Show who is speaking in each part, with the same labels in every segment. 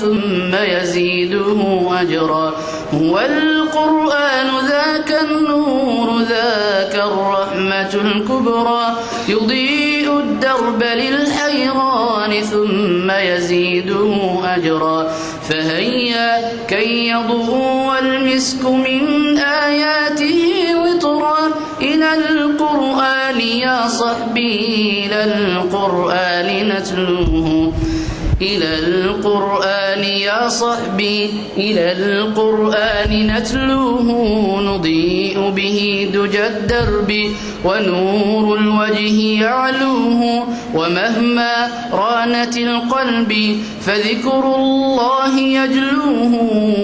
Speaker 1: ثم يزيده أجرا. هو القرآن ذاك النور ذاك الرحمة الكبرى، يضيء الدرب للحيران ثم يزيده أجرا. فهيا كي يضوء المسك من آياته عطرا، إلى القرآن يا صحبي، إلى القرآن نتلوه، إلى القرآن يا صحبي، إلى القرآن نتلوه، نضيء به دجى الدرب ونور الوجه يعلوه، ومهما رانت القلب فذكر الله يجلوه،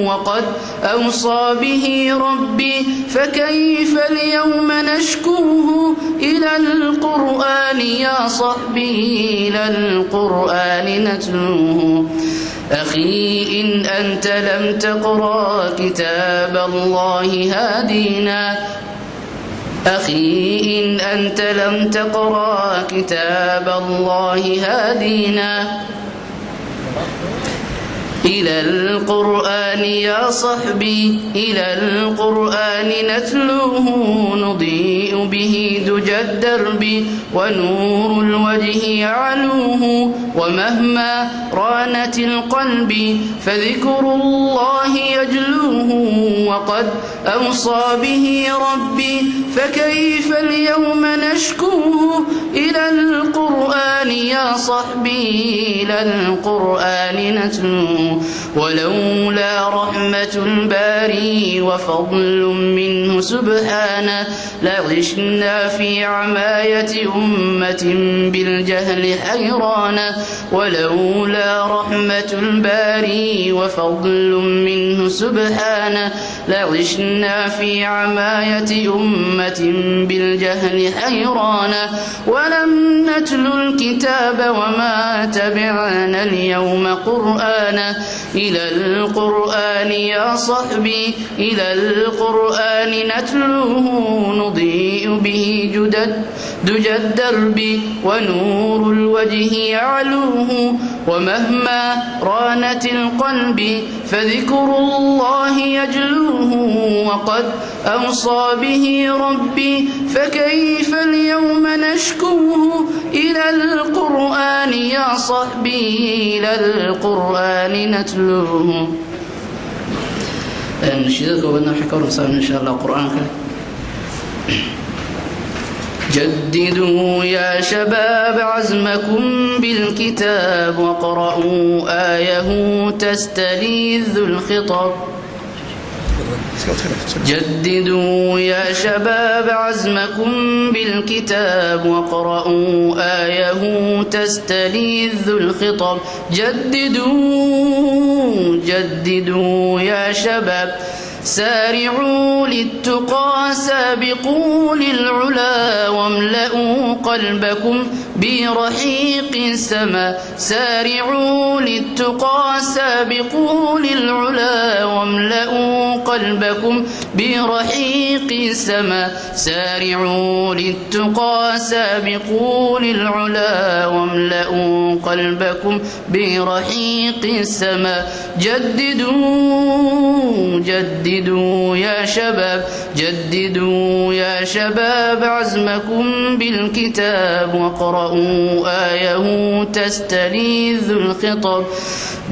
Speaker 1: وقد أوصى به ربي فكيف اليوم نشكوه. إلى القرآن يا صحبي، إلى القرآن نتلوه. أخي إن أنت لم تقرأ كتاب الله هادينا، أخي إن أنت لم تقرأ كتاب الله هادينا. إلى القرآن يا صحبي، إلى القرآن نتلوه، نضيء به دجى الدرب ونور الوجه يعلوه، ومهما رانت القلب فذكر الله يجلوه، وقد أوصى به ربي فكيف اليوم نشكوه. إلى القرآن يا صحبي، إلى القرآن نتلوه. ولولا رحمة الباري وفضل منه سبحانه لعشنا في عماية أمة بالجهل حيرانا. ولولا رحمة الباري وفضل منه سبحانه لعشنا في عماية أمة بالجهل حيرانا. ولم نتل الكتاب وما تبعنا اليوم قرآنا. إلى القرآن يا صحبي، إلى القرآن نتلوه، نضيء به جدد دجى الدرب ونور الوجه يعلوه، ومهما رانت القلب فذكر الله يجلوه، وقد أوصى به ربي فكيف اليوم نشكوه. إلى القرآن يا صحبي، إلى القرآن نتلوه. Nashiidada koobaadna waxay ka warmaysaa, insha Allah, Qur-aanka. جددوا يا شباب عزمكم بالكتاب وقرأوا آيه تستلذ الخطب. جددوا يا شباب عزمكم بالكتاب وقرأوا آيه تستلذ الخطب. جددوا، جددوا يا شباب، سارعوا للتقى، سابقوا للعلا، واملأوا قلبكم برحيق السماء. سارعوا للتقى، سابقوا للعلا، واملأوا قلبكم برحيق السماء. سارعوا للتقى، سابقوا للعلا، واملأوا قلبكم برحيق السماء. جددوا، جددوا يا شباب، جددوا يا شباب عزمكم بالكتاب وقرأوا آيه تستلذ الخطب.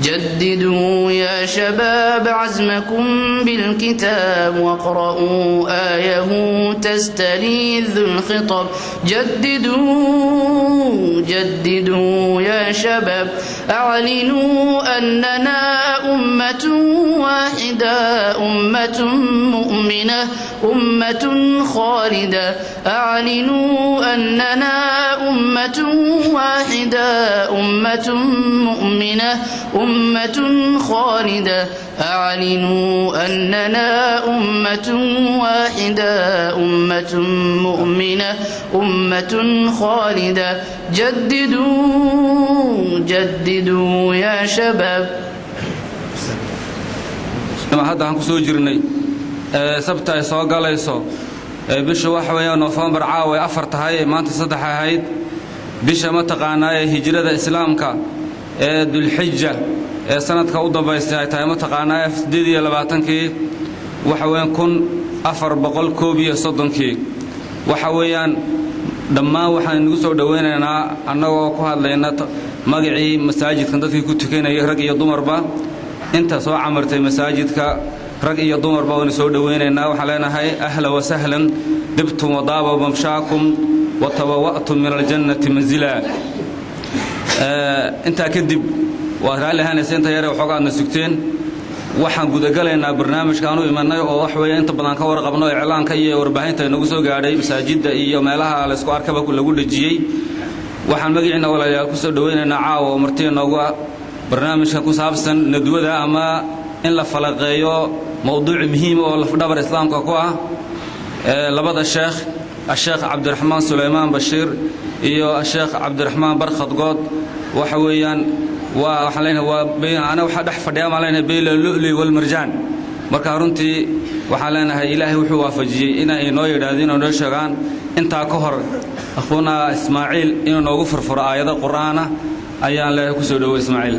Speaker 1: جددوا يا شباب عزمكم بالكتاب وقرأوا آيه تستلذ الخطب. جددوا، جددوا يا شباب، أعلنوا أننا أمة واحدة، أمة مؤمنة، أمة خالدة. أعلنوا أننا أمة واحدة، أمة مؤمنة، أمة خالدة. أعلنوا أننا أمة واحدة، أمة مؤمنة، أمة خالدة. جددوا، جددوا يا شباب.
Speaker 2: Hadda waxaan ku soo jirnay Sabta ay soo galayso bisha waxa weeyaan Noofembar, caawa ay 4 tahay, maanta 3 ahayd, bisha mataqaanaa ee hijrada Islaamka ee Dulxija. Ee sanadka u dambaystay ay tahay mataqaanaa 28-kii, waxa weeyaan 1431-kii. Waxa weeyaan dhammaan waxaan inagu soo dhowaynaynaa annagoo ku hadlayna magacii masaajidkan, dadkii ku tukanayay rag iyo dumarba, inta soo camartay masaajidka rag iyo dumarba waynu soo dhowaynaynaa. Waxaan leenahay ahla wasahlan, dibtum wadaaba mamshaakum watabawa'tum min aljannati manzila. Intaa kadib waad raalli ahaanaysa inta yare waxooga aadna sugteen. Waxaan gudagalaynaa barnaamijka aan u imanay oo wax weeye inta badan ka warqabno, iclaanka iyo warbaahinta inagu soo gaadhay, masaajidda iyo meelaha laysku arkaba lagu dhejiyey. Waxaan magaciina, walaalayaal, ku soo dhowaynaynaa caawa oo marti inoogu ah barnaamijka ku saabsan nadwada ama in la falaqeeyo mowduuc muhiim oo lafdhabar islaamka ku ah, labada sheekh, asheekh Cabdiraxmaan Sulaymaan Bashiir iyo asheekh Cabdiraxmaan Barkhad Good. Waxa weeyaan waa waxaan leenahay waa ana waxaa dhex fadhiya baan leenahay bayna lu'li walmarjaan. Marka runtii waxaan leenahay Ilaahay wuxuu waafajiyey inay inoo yidhaahdeen, inay noo sheegaan. Intaa ka hor akhuuna Ismaaciil inuu noogu furfuro aayado Qur'aana ayaan leeyahay. Ku soo dhowo, Ismaaciil.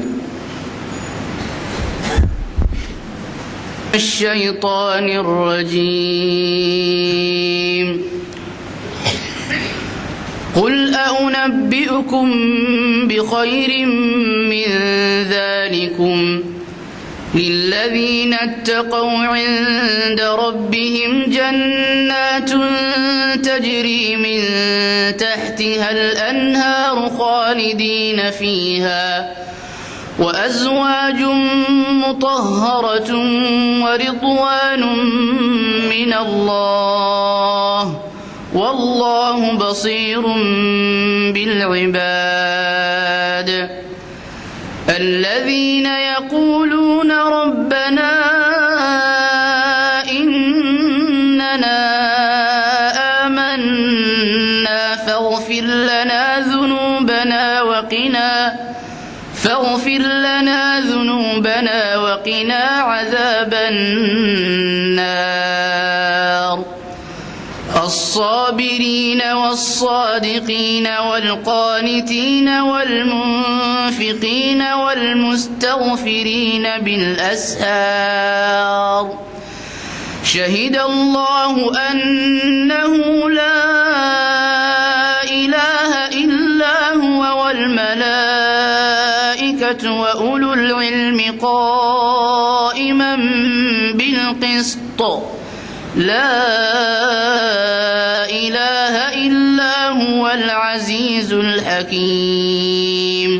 Speaker 1: الشيطان الرجيم. قل أنبئكم بخير من ذلكم: للذين اتقوا عند ربهم جنات تجري من تحتها الأنهار خالدين فيها وأزواج مطهرة ورضوان من الله، والله بصير بالعباد. الذين يقولون ربنا إننا آمنا فاغفر لنا ذنوبنا وقنا عذاب النار. الصابرين والصادقين والقانتين والمنفقين والمستغفرين بالأسحار. شهد الله أنه لا إله إلا هو والملائكة وأولو العلم قائما بالقسط، لا إله إلا هو العزيز الحكيم.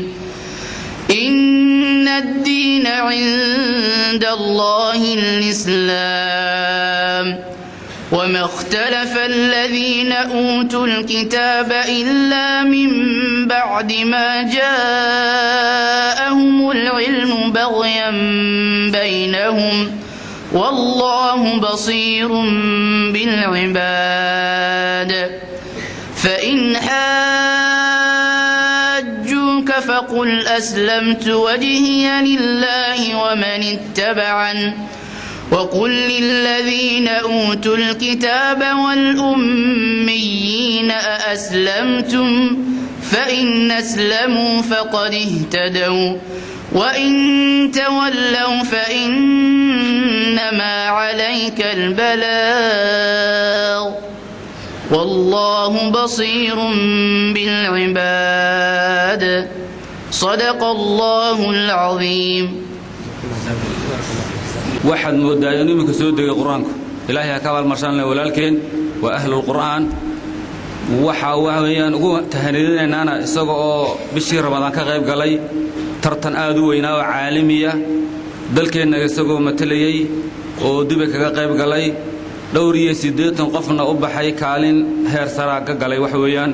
Speaker 1: إن الدين عند الله الإسلام، وما اختلف الذين أوتوا الكتاب إلا من بعد ما جاءهم العلم بغيا بينهم، والله بصير بالعباد. فإن حاجوك فقل أسلمت وجهي لله ومن اتبعن، وقل للذين أوتوا الكتاب والأميين أأسلمتم؟ فإن أسلموا فقد اهتدوا، وإن تولوا فإنما عليك البلاغ، والله بصير بالعباد. صدق الله العظيم.
Speaker 2: Waxaad mooddaa inuu iminka soo degay Qur-aanku. Ilaahay ha ka abaalmarshaan le walaalkeen, waa ahlulqur'aan. Waxa weeyaan ugu tahanidinaynaana isaga oo bishii Ramadaan ka qayb galay tartan aad u weynaa oo caalamiya, dalkeenna isagoo matalayey oo Dubay kaga qayb galay, dhowr iyo 80 qofna u baxay, kaalin heer saraa ka galay. Waxa weeyaan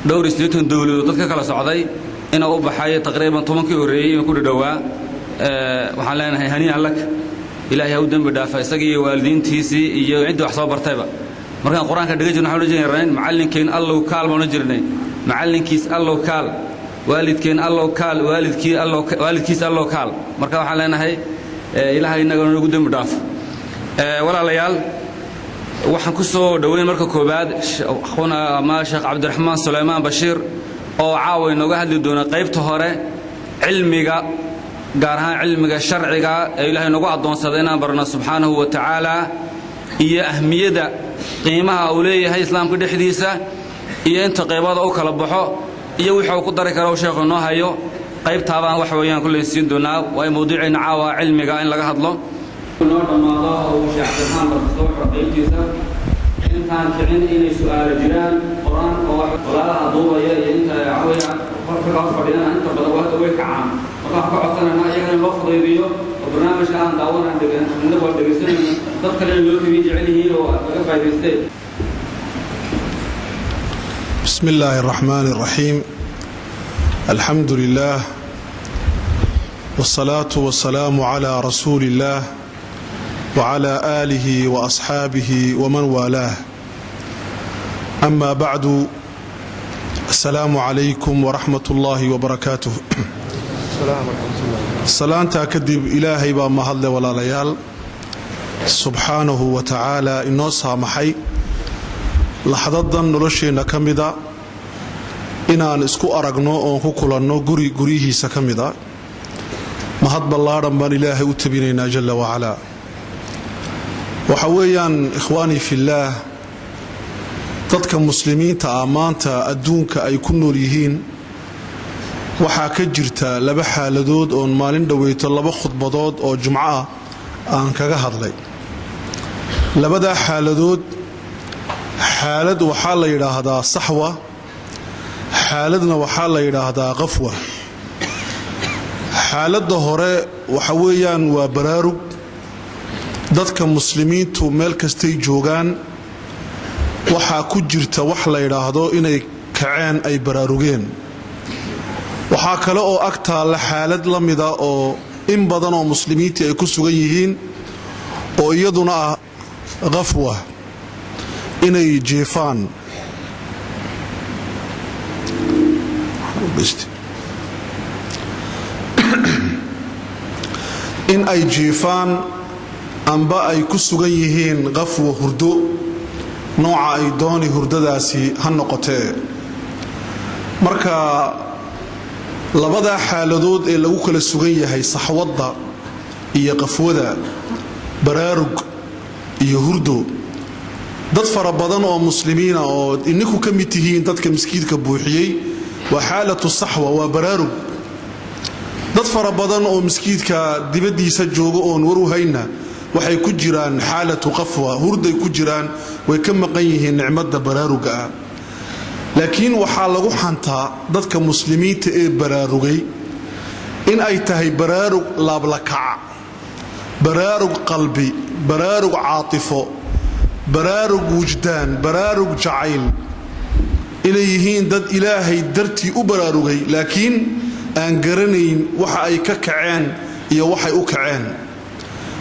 Speaker 2: dhowr iyo 80 dowladood dad ka kala socday inuu u baxay, taqriiban 10-kii horreeyey inuu ku dhadhowaa. Waxaan leenahay hanii'an lak. Ilaahay ha u dembi dhaafa isagii iyo waalidiintiisii iyo ciddii wax soo bartayba. Markaan Qur-aanka dhiga jirnay, waxaan odhan jirnay macallinkeen Allow kaal baan odhan jirnay, macallinkiis Allow kaal, waalidkeen Allow kaal, waalidkii Allow, waalidkiis Allow kaal. Marka waxaan leenahay Ilaahay innagana nagu dembi dhaafo. Walaalayaal, waxaan ku soo dhoweyn marka koowaad akhuna ama Sheekh Cabdiraxmaan Sulaymaan Bashiir oo caawa inooga hadli doona qaybta hore cilmiga. Gaar ahaan cilmiga sharciga ee Ilaahay nagu addoonsaday inaan barno subxaanahu wa tacaala, iyo ahmiyadda qiimaha uu leeyahay islaamka dhexdiisa, iyo inta qaybada u kala baxo, iyo wixii uu ku dari karo sheekhu inoo hayo. Qaybtaabaan waxa weeyaan kulley siin doonaa, waayo mawduuceenna caawa cilmiga in laga hadlo. Noo dhammaado oo uu Sheekh Cabdiraxmaan barka soo xiro qaybtiisa, intaan kicin inay su'aalo jiraan qoraan oo walaalaha duubaya iyo inta waxaweeyaan ragga fadhiyana inta badan waa way kacaan. Marka waxaan ka codsanaynaa iyagana in loo fudaydiyo oo barnaamijka aan daawanaan innagu aan dhegaysanayno, dad kalena loo tabiin jecel yihiin oo laga faa'idaystee.
Speaker 3: بسم الله الرحمن الرحيم، الحمد لله والصلاة والسلام على رسول الله وعلى آله وأصحابه ومن والاه، أما بعد، السلام عليكم ورحمة الله وبركاته. Salaantaa kadib, Ilaahay baa mahadle, walaalayaal, subxaanahu wa tacaala, inoo saamaxay laxdadan nolosheenna ka mida inaan isku aragno oon ku kulanno guri guryihiisa ka mida. Mahad ballaadhan baan Ilaahay u tabinaynaa jalla wacalaa. Waxa weeyaan, ikhwaanii fillaah, dadka muslimiinta ah maanta adduunka ay ku nool yihiin waxaa ka jirta laba xaaladood oon maalin dhoweyto laba khudbadood oo jumco ah aan kaga hadlay. Labadaa xaaladood, xaalad waxaa la yidhaahdaa saxwa, xaaladna waxaa la yidhaahdaa qafwa. Xaaladda hore waxa weeyaan waa baraarug. Dadka muslimiintu meel kastay joogaan waxaa ku jirta wax la yidhaahdo inay kaceen, ay baraarugeen. Waxaa kale oo ag taalla xaalad la mida oo in badan oo muslimiintii ay ku sugan yihiin, oo iyaduna ah qafwa, inay jiifaan. In ay jiifaan amba ay ku sugan yihiin qafwa, hurdo, nooca ay dooni hurdadaasi ha noqotee. Marka labadaa xaaladood ee lagu kala sugan yahay, saxwadda iyo qafwada, baraarug iyo hurdo, dad fara badan oo muslimiina oo ininku ka mid tihiin dadka maskiidka buuxiyey waa xaalatu saxwa, waa baraarug. Dad fara badan oo maskiidka dibaddiisa jooga oon waru hayna waxay ku jiraan xaalatu qafwa, hurday ku jiraan, way ka maqan yihiin nicmadda baraaruga ah. Laakiin waxaa lagu xantaa dadka muslimiinta ee baraarugay in ay tahay baraarug laablakaca, baraarug qalbi, baraarug caatifo, baraarug wujdaan, baraarug jacayl, inay yihiin dad Ilaahay dartii u baraarugay, laakiin aan garanayn waxa ay ka kaceen iyo waxay u kaceen.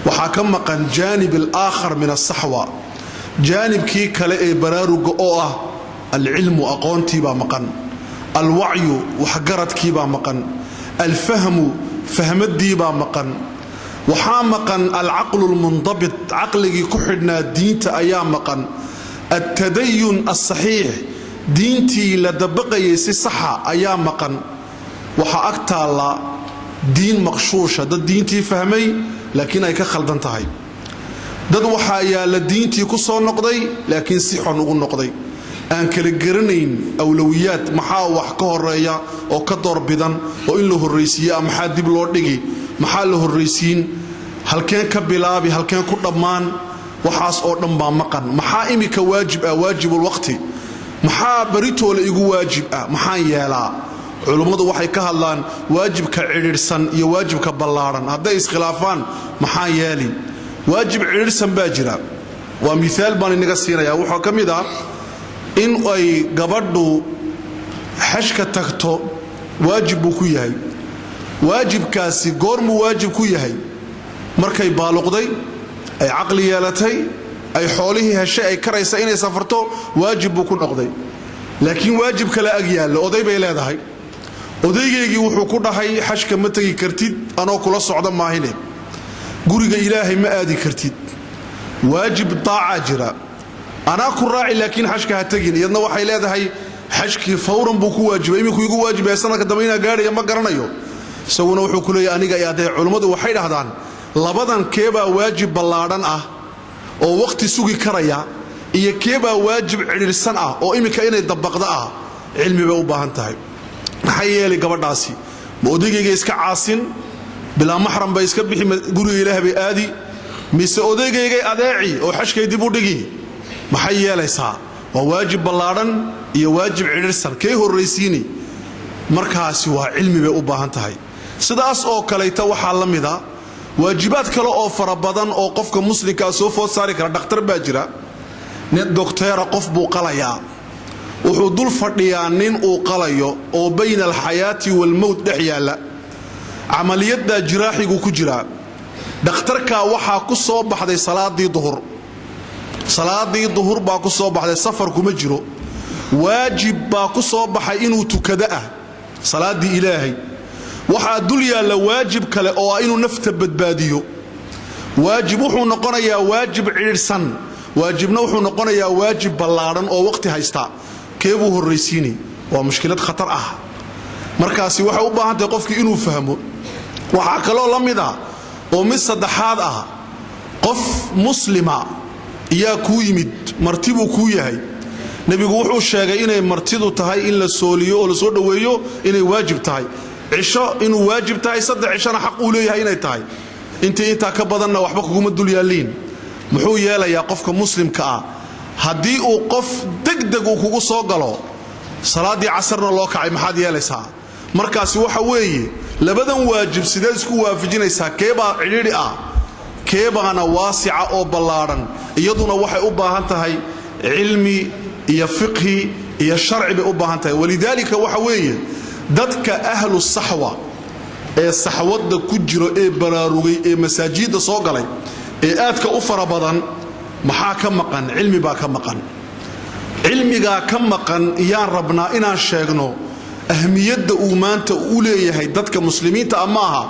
Speaker 3: Waxaa ka maqan jaanib alaakhar min asaxwa, jaanibkii kale ee baraaruga oo ah alcilmu, aqoontiibaa maqan, alwacyu, waxgaradkiibaa maqan, alfahmu, fahmadiibaa maqan. Waxaa maqan alcaqlu lmundabit, caqligii ku xidhnaa diinta ayaa maqan, altadayun alsaxiix, diintii la dabaqayay si saxa ayaa maqan. Waxaa ag taalla diin maqshuusha, dad diintii fahmay laakiin ay ka khaldan tahay. Dad waxaa yaalla diintii ku soo noqday laakiin si xun ugu noqday, aan kala garanayn awlowiyaad, maxaa wax ka horeeya oo ka doorbidan oo in la horraysiiye, maxaa dib loo dhigi, maxaa la horraysiin, halkeen ka bilaabi, halkeen ku dhammaan. Waxaas oo dhan baa maqan. Maxaa imika waajib ah, waajibulwaqti? Maxaa baritoole igu waajib ah? Maxaan yeelaa? Culummadu waxay ka hadlaan waajibka cidhidhsan iyo waajibka ballaadhan hadday iskhilaafaan, maxaan yeeli? Waajib cidhidhsan baa jira. Waa miaal baan inaga siinaya. Waxaa ka mid ah in ay gabadhu xajka tagto, waajib buu ku yahay. Waajibkaasi goormuu waajib ku yahay? Markay baaluqday, ay caqli yeelatay, ay xoolihii heshay, ay karaysa inay safarto, waajib buu ku noqday. Laakiin waajib kale ag yaallo, oday bay leedahay. Odaygaygii wuxuu ku dhahay: "Xajka ma tegi kartid anoo kula socda maahine, guriga Ilaahay ma aadi kartid." Waajib daacaa jira: anaa ku raaci, laakiin xajka ha tegin. Iyadna waxay leedahay: xajkii fawran buu ku waajibay, iminku igu waajibaya, sanadka dambe inaa gaadhaya ma garanayo. Isaguna wuxuu ku leeyahy aniga i adeec. Culummadu waxay dhahdaan, labadan keebaa waajib ballaadhan ah oo wakhti sugi karaya, iyo keebaa waajib cidhiidhsan ah oo imminka inay dabaqda ah? Cilmi bay u baahan tahay. Maxay yeelay gabadhaasi? Ma odaygayga iska caasin, bilaa maxram bay iska bixi, guriga Ilaah bay aadi, mise odaygaygay adeeci oo xajkay dib u dhigi? Maxay yeelaysaa? Waa waajib ballaadhan iyo waajib cidhiidhsan, kay horraysiini? Markaasi waa cilmi bay u baahan tahay. Sidaas oo kalayta waxaa la mida waajibaad kale oo fara badan oo qofka muslimkaa soo food saari kara. Dhakhtar baa jira, nin dokteera, qof buu qalayaa. Wuxuu dul fadhiyaa nin uu qalayo oo bayna alxayaati waalmowt dhex yaalla. Camaliyaddaa jiraaxigu ku jiraa. Dhakhtarkaa waxaa ku soo baxday salaadii duhur. Salaadii duhur baa ku soo baxday. Safar kuma jiro. Waajib baa ku soo baxay inuu tukado ah, salaaddii Ilaahay. Waxaa dul yaalla waajib kale oo ah inuu nafta badbaadiyo. Waajib wuxuu noqonayaa waajib cidhiidhsan, waajibna wuxuu noqonayaa waajib ballaadhan oo waqhti haysta. Keebuu horraysiini? Waa mushkilad khatar ah. Markaasi waxay u baahan tahay qofkii inuu fahmo. Waxaa kaloo la mid ah oo mid saddexaad ah, qof muslima iyaa kuu yimid, marti buu kuu yahay. Nebigu wuxuu sheegay inay martidu tahay in la sooliyo oo la soo dhoweeyo inay waajib tahay, cisho inuu waajib tahay, 3 cishona xaq uu leeyahay inay tahay, intii intaa ka badanna waxba kuguma dul yaalliin. Muxuu yeelayaa qofka muslimka ah haddii uu qof degdeg uu kugu soo galo, salaaddii casarna loo kacay? Maxaad yeelaysaa? Markaasi waxa weeye, labadan waajib sideed isku waafajinaysaa? Keebaa cidhiidhi ah, keebaana waasica oo ballaadhan? Iyaduna waxay u baahan tahay cilmi iyo fiqhi iyo sharci bay u baahan tahay. Walidaalika waxa weeye, dadka ahlu saxwa ee saxwadda ku jiro, ee baraarugay, ee masaajidda soo galay, ee aadka u fara badan, maxaa ka maqan? Cilmi baa ka maqan. Cilmigaa ka maqan iyaan rabnaa inaan sheegno, ahmiyadda uu maanta u leeyahay dadka muslimiinta ah, ma aha,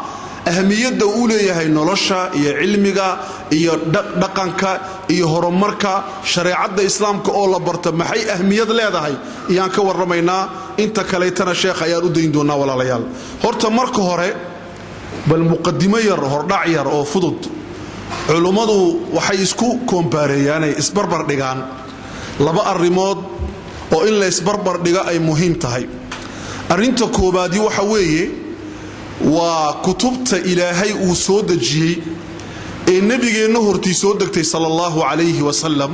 Speaker 3: ahmiyadda uu leeyahay nolosha iyo cilmiga iyo dhaqanka iyo horumarka shareecadda Islaamka oo la barto, maxay ahmiyad leedahay iyaan ka warramaynaa. Inta kalaytana sheekh ayaan u dayn doonnaa. Walaalayaal, horta marka hore bal muqadimo yar, hordhac yar oo fudud. Culummadu waxay isku koombaareeyaanay isbarbar dhigaan laba arrimood oo in la isbarbar dhigo ay muhiim tahay. Arrinta koobaadi waxa weeye, waa kutubta Ilaahay uu soo dejiyey ee nebigeenna hortii soo degtay, sala Allahu calayhi wasalam,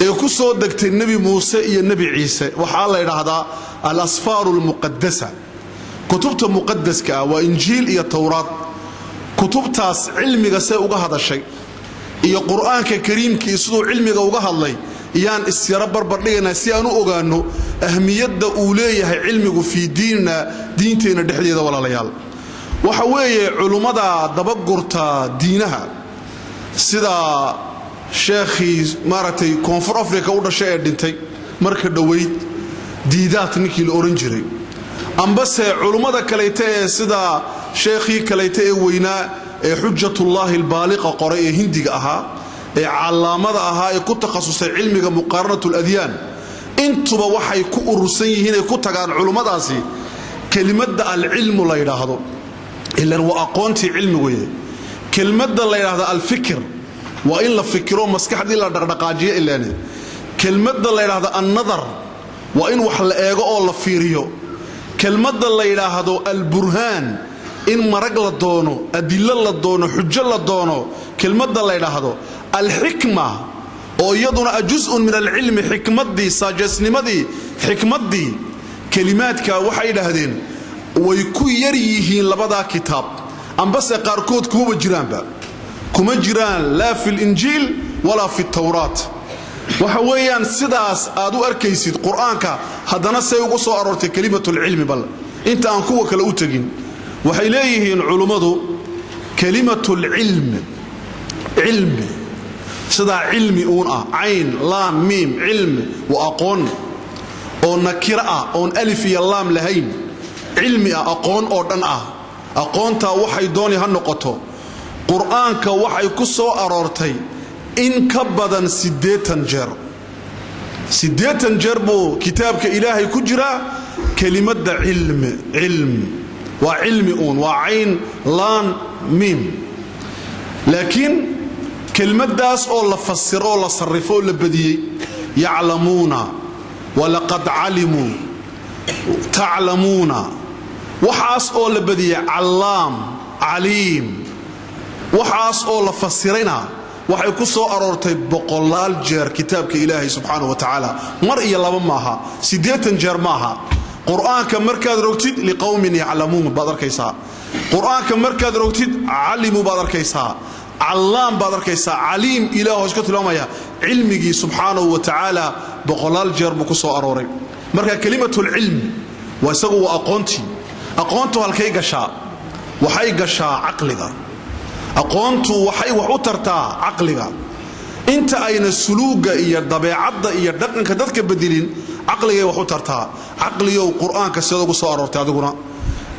Speaker 3: ee ku soo degtay Nebi Muuse iyo Nebi Ciise. Waxaa la yidhaahdaa al asfaaru almuqadasa, kutubta muqadaska ah, waa Injiil iyo Towraad. Kutubtaas cilmiga see uga hadashay iyo Qur'aanka Kariimkii siduu cilmiga uga hadlay iyaan isyaro barbardhigaynaa, si aan u ogaanno ahmiyadda uu leeyahay cilmigu fii diinina, diinteenna dhexdeeda. Walaalayaal, waxa weeye, culummada dabagurta diinaha, sida sheekhii maaragtay Koonfur Afrika u dhashay ee dhintay marka dhoweyd, Diidaat ninkii la odhan jiray, ambase culummada kalayta ee sida sheekhii kalayta ee weynaa ee Xujatullaahi albaaliqa qoray, ee Hindiga ahaa, ee callaamada ahaa, ee ku takhasusay cilmiga muqaaranat aladyaan, intuba waxay ku urursan yihiin ay ku tagaan culummadaasi kelimadda alcilmu la yidhaahdo, ilan waa aqoontii cilmiguye. Kelmadda la yidhaahdo alfikir, waa in la fikiro, maskaxdii la dhaqdhaqaajiyo ileene. Kelmadda la yidhaahdo annadar, waa in wax la eego oo la fiiriyo. Kelmadda la yidhaahdo alburhaan, in marag la doono, adilo la doono, xujo la doono. Kelmadda la yidhaahdo alxikma, oo iyaduna juzun min alcilmi, xikmaddii, saajeesnimadii, xikmaddii. Kelimaadka waxay yidhaahdeen way ku yar yihiin labadaa kitaab, ambase qaarkood kumaba jiraanba, kuma jiraan, laa fi linjiil walaa fi tawraat. Waxa weeyaan, sidaas aad u arkaysid Qur-aanka, haddana say ugu soo aroortay kelimatulcilmi? Bal inta aan kuwa kale u tegin, waxay leeyihiin culummadu, kelimatulcilm, cilmi, sidaa cilmi uun ah, cayn laam miim, cilmi waa aqoon oo nakiro ah, oon alif iyo laam lahayn, cilmi ah, aqoon oo dhan ah. Aqoontaa waxay dooni ha noqoto. Qur-aanka waxay ku soo aroortay in ka badan 80 jeer. 80 jeer buu kitaabka Ilaahay ku jiraa kelimadda cilmi. Cilmi. Waa cilmi uun, waa cayn, laan, miim. Laakiin kelmaddaas oo la fasiro oo la sarrifo oo la badiyey, yaclamuuna, walaqad calimuu, taclamuuna, waxaas oo la badiyey, callaam, caliim, waxaas oo la fasirayna waxay ku soo aroortay boqolaal jeer kitaabka Ilaahay subxaana wa tacaala. Mar iyo laba maaha, 80 jeer maaha. Qur-aanka markaad rogtid, liqowmin yaclamuun baad arkaysaa. Qur-aanka markaad rogtid, calimuu baad arkaysaa, callaam baad arkaysaa, caliim. Ilaah hoos ka tilmaamaya cilmigii subxaanahu wa tacaala boqolaal jeer buu ku soo arooray. Marka kelimatulcilm waa isagu waa aqoontii. Aqoontu halkay gashaa? Waxay gashaa caqliga. Aqoontu waxay wax u tartaa caqliga. Inta ayna suluuga iyo dabeecadda iyo dhaqanka dadka bedelin, caqligay wax u tartaa. Caqliyow, qur-aanka sidaad ugu soo aroortay adiguna?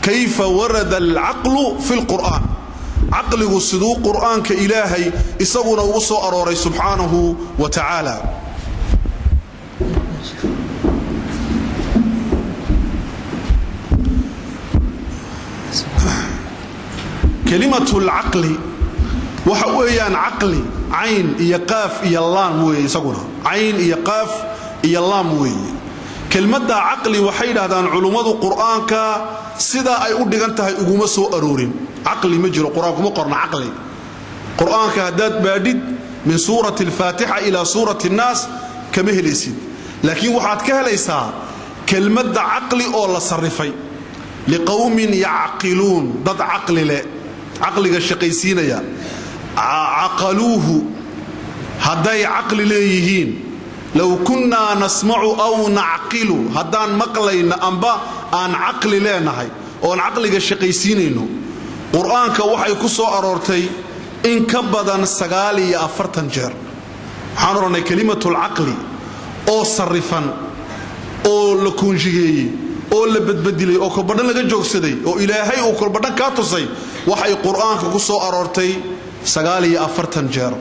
Speaker 3: Kayfa warada alcaqlu fi lqur'aan? Caqligu siduu qur'aanka Ilaahay isaguna ugu soo arooray subxaanahu wa tacaala? Kelimatulcaqli waxa weeyaan caqli, cayn iyo qaaf iyo laam weeye. Isaguna cayn iyo qaaf iyo laam weeye. Kelmadda caqli waxay yidhahdaan culummadu, qur'aanka sidaa ay u dhigan tahay uguma soo aroorin. Caqli ma jiro, qur-aanku ma qorna caqli. Qur-aanka haddaad baadhid min suurati alfaatixa ilaa suurati annaas kama helaysid, laakiin waxaad ka helaysaa kelmadda caqli oo la sarrifay, liqowmin yacqiluun, dad caqli leh, caqliga shaqaysiinaya. Caqaluuhu, hadday caqli leeyihiin. Low kunnaa nasmacu aw nacqilu, haddaan maqlayno amba aan caqli leenahay oon caqliga shaqaysiinayno. Qur-aanka waxay ku soo aroortay in ka badan 49 jeer. Waxaan odhannay kelimatulcaqli oo sarrifan oo la kuunjigeeyey oo la badbadilay oo kolbadhan laga joogsaday oo Ilaahay uu kolbadhan kaa tusay, waxay qur-aanka ku soo aroortay 49 jeer.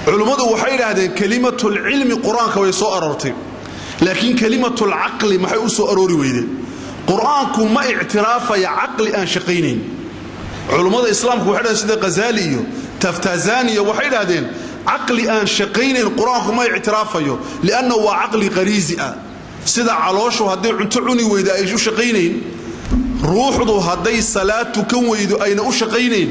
Speaker 3: Culummadu waxay idhaahdeen kelimatulcilmi qur-aanka way soo aroortay, laakiin kelimatulcaqli maxay u soo aroori weydeen? Qur-aanku ma ictiraafaya caqli aan shaqaynayn. Culummada islaamku waxay dhahdeen, sida Ghazaali iyo Taftazaniya, waxay idhahdeen caqli aan shaqaynayn qur-aanku ma ictiraafayo, liannahu waa caqli qariisi ah. Sida calooshu hadday cunto cuni weydo ay u shaqaynayn, ruuxdu hadday salaad tukan weydo ayna u shaqaynayn,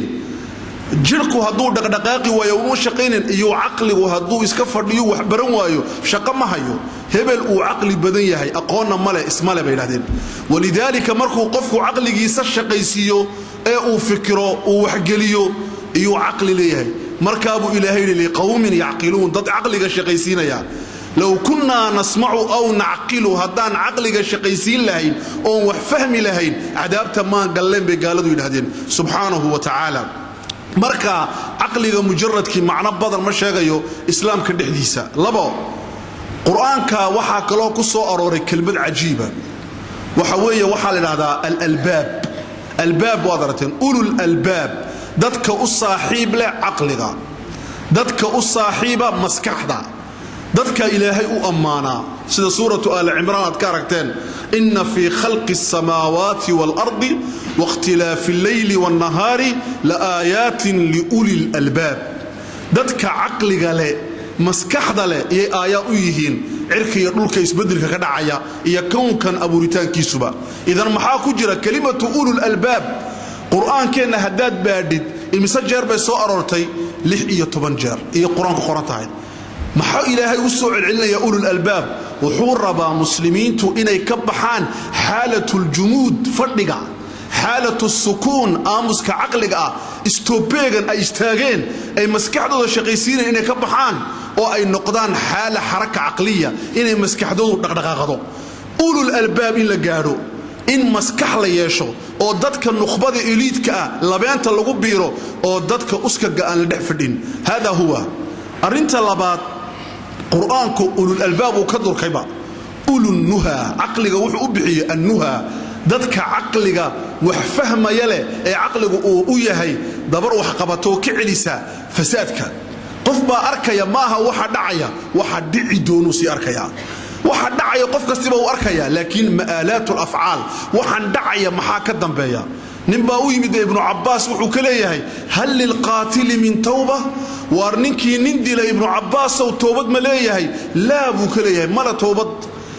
Speaker 3: jidhku hadduu dhaqdhaqaaqi waayo uma shaqaynayn, iyo caqligu hadduu iska fadhiyo wax baran waayo shaqo ma hayo. Hebel uu caqli badan yahay, aqoonna male, ismale bay dhahdeen. Walidaalika markuu qofku caqligiisa shaqaysiiyo ee uu fikiro, uu waxgeliyo, iyuu caqli leeyahay. Markaabuu Ilaahay yidhi liqowmin yacqiluun, dad caqliga shaqaysiinaya. Low kunnaa nasmacu aw nacqilu, haddaan caqliga shaqaysiin lahayn oon wax fahmi lahayn, cadaabta maan galleen, bay gaaladu yidhahdeen subxaanahu wa tacaala. Marka caqliga mujaradkii macno badan ma sheegayo islaamka dhexdiisa. Labo, qur-aanka waxaa kaloo ku soo arooray kelmad cajiiba. Waxa weeye waxaa la idhahdaa alalbaab. Albaab waad aragteen, ulul albaab, dadka u saaxiib leh caqliga, dadka u saaxiiba maskaxda, dadka Ilaahay u ammaanaa, sida suuratu Aali Cimraan aad ka aragteen: ina fii khalqi asamaawaati waalardi waاkhtilaafi alleyli waاnnahaari laaayaatin liuli lalbaab. Dadka caqliga leh, maskaxda leh iyay aayaa u yihiin cirka iyo dhulka isbeddelka ka dhacaya iyo kownkan abuuritaankiisuba. Idan maxaa ku jira kelimatu ulul albaab? Qur-aankeenna haddaad baadhid, imise jeer bay soo aroortay? 16 jeer iyo qur-aanku qoran tahay. Maxaa Ilaahay u soo celcelinaya ulul albaab? Wuxuu rabaa muslimiintu inay ka baxaan xaalatul-jumuud, fadhiga, xaalatu sukuun, aamuska caqliga ah, istoobeegan ay istaageen, ay maskaxdooda shaqaysiinayan, inay ka baxaan oo ay noqdaan xaala xaraka caqliya, inay maskaxdoodu dhaqdhaqaaqdo. Ulul albaab in la gaadho, in maskax la yeesho oo dadka nukhbada eliidka ah labeenta lagu biiro oo dadka uskaga aan la dhex fadhin. Hada huwa. Arrinta labaad, qur-aanku ulul albaab uu ka durkayba, ulunnuha, caqliga wuxuu u bixiyey annuha, dadka caqliga wax fahmaya leh ee caqligu uu u yahay dabar wax qabatoo ka celisa fasaadka. Qof baa arkaya, maaha waxa dhacaya, waxa dhici doonuu sii arkayaa. Waxa dhacaya qof kastiba uu arkaya, laakiin ma'aalaat alafcaal, waxaan dhacaya maxaa ka dambeeya? Ninbaa u yimid Ibnu Cabbaas, wuxuu ka leeyahay: "Hal lilqaatili min tawba?" Waar ninkii nin dilay, Ibnu Cabbaasow, toobad ma leeyahay? "Laa," buu ka leeyahay, "mala toobad."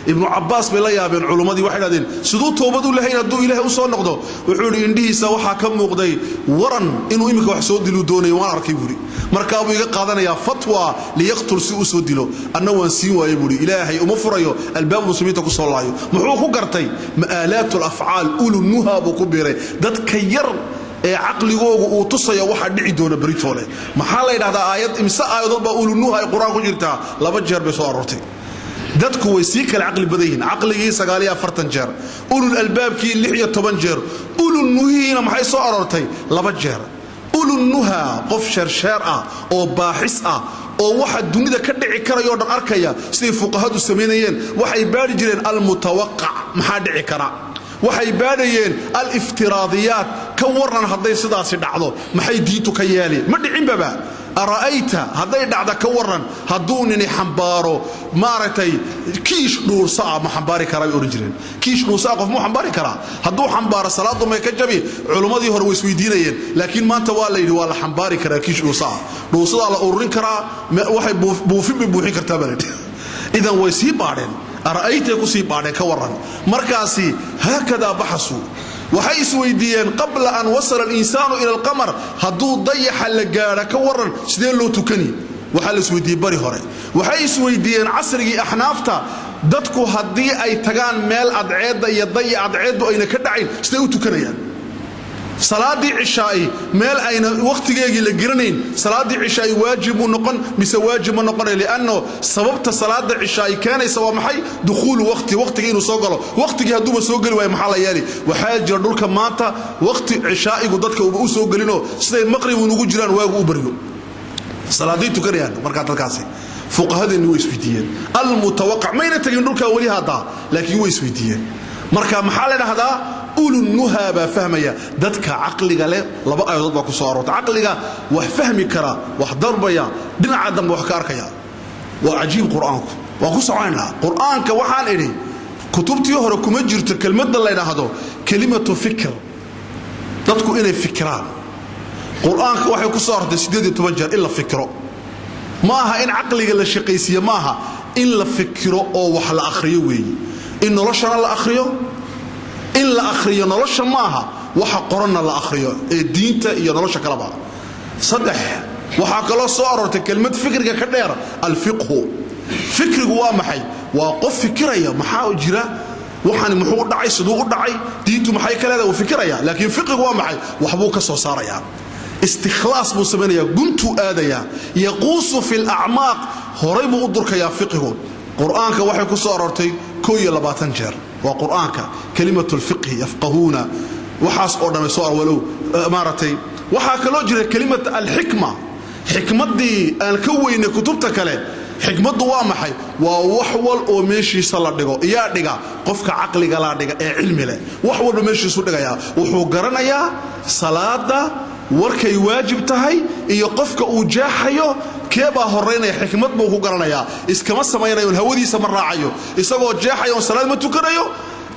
Speaker 3: Ibnu Cabbaas bay la yaabeen culummadii. Waxay dhahdeen: "Siduu toobad u lahayn hadduu Ilaahay u soo noqdo?" Wuxuu yidhi: "Indhihiisa waxaa ka muuqday waran inuu iminka wax soo diluu doonaya, waan arkay," buuhi. "Markaabuu iga qaadanayaa fatwa liyaqtul, si u soo dilo. Anna waan siin waaye," buuhi. "Ilaahay uma furayo albaab muslimiinta ku soo laayo." Muxuu ku gartay? Ma'aalaat alafcaal. Ulunuha buu ku biiray, dadka yar ee caqligoogu uu tusaya waxa dhici doona beritoole. Maxaa la yidhahdaa aayad? Imse aayadood baa ulunuha ay Qur-aan ku jirtaa? Laba jeer bay soo aroortay. Dadku way sii kala caqli badan yihiin. Caqligii 49 jeer, ulul albaabkii 16 jeer, ulul nuhiina maxay soo aroortay? Laba jeer. Ulul nuha, qof sheersheer ah oo baaxis ah oo waxa dunida ka dhici karayoo dhan arkaya, siday fuqahadu samaynayeen. Waxay baadhi jireen almutawaqac, maxaa dhici kara. Waxay baadhayeen aliftiraadiyaat, ka waran hadday sidaasi dhacdo, maxay diintu ka yeeli? Ma dhicinbaba. Ara'ayta hadday dhacda, ka waran hadduu nini xambaaro, maaragtay, kiish dhuursa ah, ma xambaari karaa, bay odhan jireen. Kiish dhuursa ah qof muu xambaari karaa? Hadduu xambaaro, salaadu may ka jabi? Culummadii hore way isweydiinayeen, laakiin maanta waa la yidhi waa la xambaari karaa kiish dhuursa ah. Dhuursadaa la ururin karaa, waxay buufin bay buuxin kartaa baa la yidhi. Idan way sii baadheen, ara'aytay ku sii baadheen, ka waran. Markaasi haakadaa baxasu. Waxay isweydiiyeen qabla an wasala alinsaanu ila alqamar, hadduu dayaxa la gaadha, ka waran, sidee loo tukani? Waxaa la isweydiiyey bari hore. Waxay isweydiiyeen casrigii axnaafta, dadku haddii ay tagaan meel adceedda iyo daya adceeddu ayna ka dhacayn, siday u tukanayaan salaadii cishaa'i? Meel ayna wakhtigeegii la geranayn, salaaddii cishaa'i waajib muu noqon mise waajib ma noqonay? Lianno sababta salaada cishaa'i keenaysa waa maxay? Dukhuulu waqti, waqtiga inuu soo galo. Waqtigii hadduuba soo geli waayo, maxaa la yeeli? Waxaa jira dhulka maanta waqti cishaa'igu dadka uba u soo gelinoo siday maqribun ugu jiraan waagu u baryo, salaaday tukanayaan. Markaa dadkaasi fuqahadeenni way isweydiiyeen almutawaqac. Mayna tegin dhulkaa weli haddaa, laakiin way isweydiiyeen. Marka maxaa la dhahdaa? Ulunuha baa fahmaya, dadka caqliga leh. Laba aayadood baa ku soo aroortay. Caqliga wax fahmi kara, wax darbaya, dhinaca dambe wax ka arkaya. Waa cajiib Qur-aanku. Waan ku soconaynaa Qur-aanka. Waxaan idhi, kutubtii hore kuma jirto kelmadda la ydhaahdo kelimatu fikr, dadku inay fikiraan. Qur-aanka waxay ku soo arortay 18 jeer in la fikiro. Ma aha in caqliga la shaqaysiiye, maaha in la fikiro oo wax la akhriyo weeye. In noloshana la akhriyo, in la akhriyo nolosha maaha, waxa qoranna la akhriyo ee diinta iyo nolosha kaleba. Saddex, waxaa kaloo soo aroortay kelmad fikriga ka dheer, alfiqhu. Fikrigu waa maxay? Waa qof fikiraya, maxaa jira, waxani muxuu u dhacay, siduu u dhacay, diintu maxay ka leedahay, uu fikiraya. Laakiin fiqigu waa maxay? Waxbuu ka soo saarayaa, istikhlaas buu samaynayaa, guntuu aadayaa, yaquusu fi lacmaaq, horay buu u durkayaa fiqigu. Qur-aanka waxay ku soo aroortay 21 jeer. Waa Qur-aanka kelimatu lfiqhi, yafqahuuna, waxaas oo dhamay soo walow, maaragtay. Waxaa kaloo jira kelimat alxikma, xikmaddii aan ka weynay kutubta kale. Xikmaddu waa maxay? Waa wax wal oo meeshiisa la dhigo. Iyaa dhiga? Qofka caqliga laa dhiga ee cilmi leh. Wax walba meeshiisu dhigayaa. Wuxuu garanayaa salaada warkay waajib tahay iyo qofka uu jeexayo keebaa horaynaya. Xikmad buu ku garanayaa. Iskama samaynayo, hawadiisa ma raacayo. Isagoo jeexaya un salaad ma tukanayo.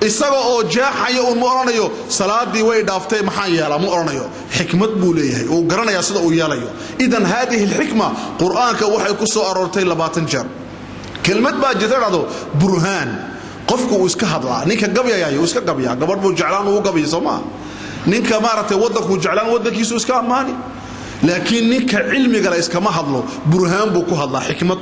Speaker 3: Isaga oo jeexaya uun ma odhanayo "Salaadii way dhaaftay, maxaan yeelaa?" Ma odhanayo. Xikmad buu leeyahay, uu garanayaa sida uu yeelayo. Idan haadihi alxikma Qur-aanka waxay ku soo aroortay 20 jeer. Kelmad baa jirta dhahdo burhaan. Qofku uu iska hadlaa, ninka gabyayay uu iska gabyaa, gabadh buu jeclaan, uu gabyay, soo maa? Ninka, maaragtay, waddankuu jeclaan, waddankiisu iska ammaani. Laakiin ninka cilmigale iskama hadlo, burhaan buu ku hadlaa, xikmad,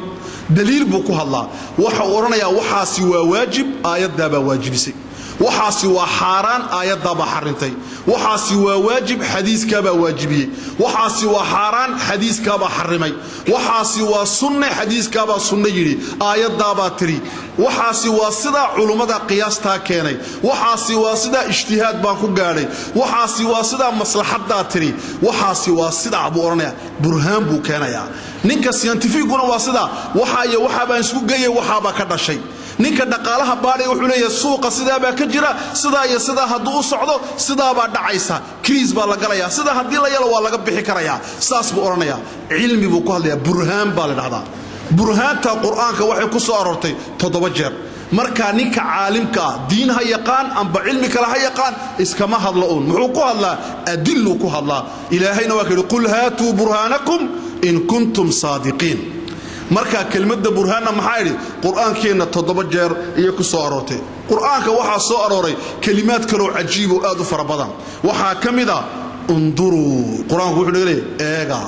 Speaker 3: daliil buu ku hadlaa. Waxa uu odhanayaa: waxaasi waa waajib, aayaddaabaa waajibisay. Waxaasi waa xaaraan, aayaddaabaa xarintay. Waxaasi waa waajib, xadiiskaabaa waajibiyey. Waxaasi waa xaaraan, xadiiskaabaa xarimay. Waxaasi waa sunne, xadiiskaabaa sunne yidhi, aayaddaabaa tiri. Waxaasi waa sidaa, culummada qiyaastaa keenay. Waxaasi waa sidaa, ijtihaad baan ku gaadhay. Waxaasi waa sidaa, maslaxaddaa tiri. Waxaasi waa sidaa buu odhanayaa, burhaan buu keenayaa. Ninka scientificguna waa sidaa: waxaa iyo waxaa baan isku geeyay, waxaabaa ka dhashay. Ninka dhaqaalaha baadhaya wuxuu leeyahay: suuqa sidaabaa ka jira, sidaa iyo sidaa hadduu u socdo, sidaabaa dhacaysa, kriis baa la galayaa, sidaa haddii la yalo waa laga bixi karayaa. Saas buu odhanayaa, cilmi buu ku hadlayaa, burhaan baa la dhahdaa. Burhaanta Qur-aanka waxay ku soo aroortay 7 jeer. Markaa ninka caalimka ah, diin ha yaqaan amba cilmi kale ha yaqaan, iskama hadlo uun. Muxuu ku hadlaa? Adiluu ku hadlaa. Ilaahayna waa ka yidhi: "Qul haatuu burhaanakum in kuntum saadiqiin." Marka kelmadda burhaanna maxaa idhi? Qur-aankeenna 7 jeer iyo ku soo aroortay. Qur-aanka waxaa soo arooray kelimaad kaloo cajiib oo aad u fara badan. Waxaa ka mid a unduruu. Qur-aanku wuxuu naga leeyahy eega.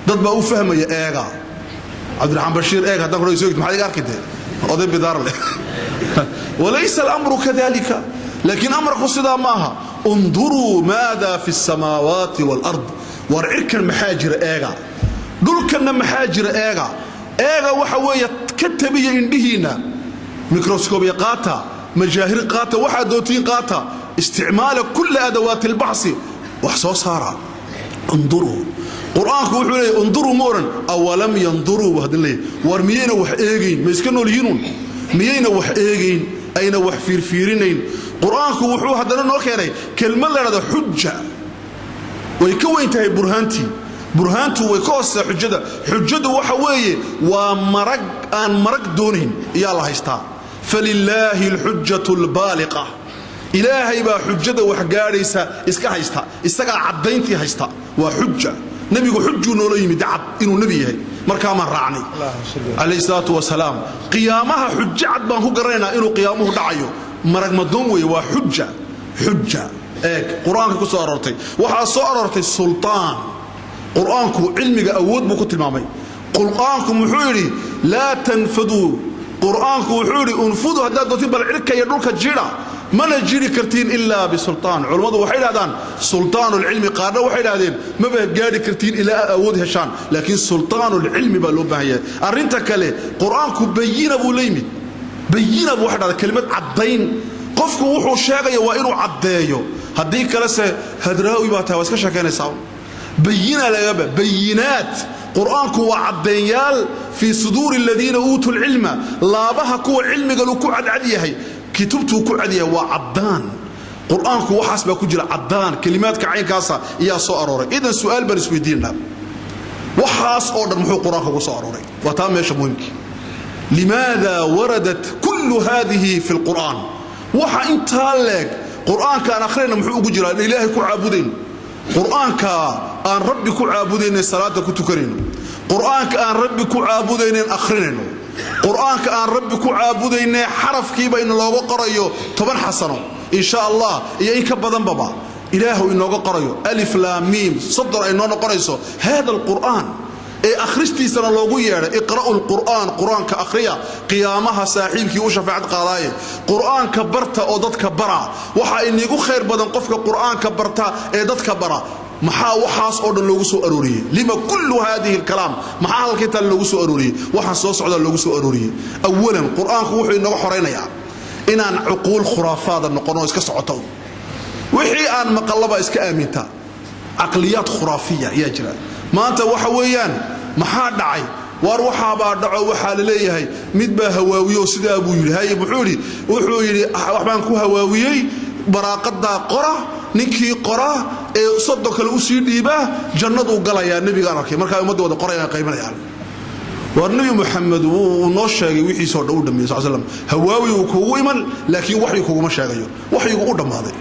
Speaker 3: Dad baa u fahmaya eega. Cabdiraxmaan Bashiir, eeg haddaan kudhaho soo maxaad iga arki dee? Oday bidaar leh. Walaysa alamru kadalika, laakiin amarku sidaa maaha. Unduruu maada fi الsamaawaati wاlard. War cirkan maxaa jira eega, dhulkanna maxaa jira eega. Eega waxa weeye ka tabiya indhihiinna, microscope-ya qaata, majaahir qaata, waxaad doontiin qaata, isticmaala kulla adawaati albaxsi, wax soo saara. Unduruu, qur-aanku wuxuu leeyahy unduruu. Ma odhan awalam yanduruu buu haddana leeyahy. War miyayna wax eegayn? Ma iska nool yihiinuun? Miyayna wax eegayn, ayna wax fiirfiirinayn? Qur-aanku wuxuu haddana noo keenay kelmad la dhahdo xuja. Way ka weyn tahay burhaantii. Burhaantu way ka hooseysaa xujada. Xujadu waxa weeye waa marag aan marag doonayn iyaa la haystaa. Falilaahi alxujatu albaaliqa. Ilaahay baa xujada wax gaadhaysa iska haysta, isagaa caddayntii haysta. Waa xuja. Nebigu xujuu noola yimid cad inuu nebi yahay. Markaamaan raacnay, calayhi salaatu wasalaam. Qiyaamaha xujo cad baan ku garanaynaa inuu qiyaamuhu dhacayo. Marag madoon weeye, waa xuja. Xuja eeg, qur-aanka ku soo aroortay. Waxaa soo aroortay sultaan. Qur-aanku cilmiga awood buu ku tilmaamay. Qur-aanku muxuu yidhi? Laa tanfaduu. Qur-aanku wuxuu yidhi: unfuduu, haddaad doontiin bal cirka iyo dhulka jidha, mana jiri kartiin ilaa bisultaan. Culummadu waxay dhahdaan sultaanulcilmi, qaarna waxay dhahdeen maba gaadhi kartiin ilaa aad awood heshaan, laakiin sultaanulcilmi baa loo baahan yahay. Arrinta kale, qur-aanku bayina buu la yimid. Bayina buu waxay dhahdaa kelimad caddayn. Qofku wuxuu sheegaya waa inuu caddeeyo, haddii kalese hadraawi baa tahay, waa iska sheekaynaysaa. Bayina lagaba bayinaat. Qur-aanku waa caddeeyaal. Fii suduuri aladiina uutuu lcilma, laabaha kuwa cilmigalu ku cadcad yahay, kutubtuu ku cad yahay, waa caddaan. Qur-aanku waxaas baa ku jira caddaan. Kelimaadka caynkaasa iyaa soo arooray. Idan su'aal baan isweydiinaa: waxaas oo dhan muxuu qur-aanka ugu soo arooray? Waa taa meesha muhimkii. Limaada waradat kullu hadihi fi lqur'aan? Waxa intaa leeg qur-aanka aan akhriyayna muxuu ugu jiraa? Ilaahay ku caabudayno, qur-aanka aan Rabbi ku caabudayna, salaada ku tukanayno, qur-aanka aan Rabbi ku caabudaynen akhrinayno, qur-aanka aan Rabbi ku caabudayne xarafkiiba in looga qorayo 10 xasano insha Allah iyo in ka badanbaba Ilaahu inooga qorayo, alif laam miim 30 ay noo noqonayso, hada alqur'aan ee akhristiisana loogu yeedhay: iqra'u lqur'aan, qur-aanka akhriya, qiyaamaha saaxiibkii u shafaacad qaadaaye. Qur-aanka barta oo dadka bara, waxaa iniigu khayr badan qofka qur-aanka barta ee dadka bara. Maxaa waxaas oo dhan loogu soo arooriyey? Lima kullu hadihi alkalaam? Maxaa halkaytaa loogu soo arooriyey? Waxaan soo socdaa loogu soo arooriyey. Awalan, qur-aanku wuxuu inooga xoraynayaa inaan cuquul khuraafaada noqono, iska socoto, wixii aan maqallaba iska aaminta. Caqliyaad khuraafiya ayaa jira maanta. Waxa weeyaan, maxaa dhacay? Waar waxaabaa dhaco, waxaa la leeyahay mid baa hawaawiyo, sidaa buu yidhi. Haye, muxuu yidhi? Wuxuu yidhi: waxbaan ku hawaawiyey, baraaqadaa qora, ninkii qora ee 30 kale usii dhiibaa jannaduu galayaa. Nebigaan arkay markaa ummadda wada qorayaan, qaybanayaan. Waar Nebi Muxamed wuu noo sheegay wixiisoo dhan u dhameeyey sal slam. Hawaawi uu kugu iman, laakiin waxyi kuguma sheegayo. Waxyigu u dhammaaday.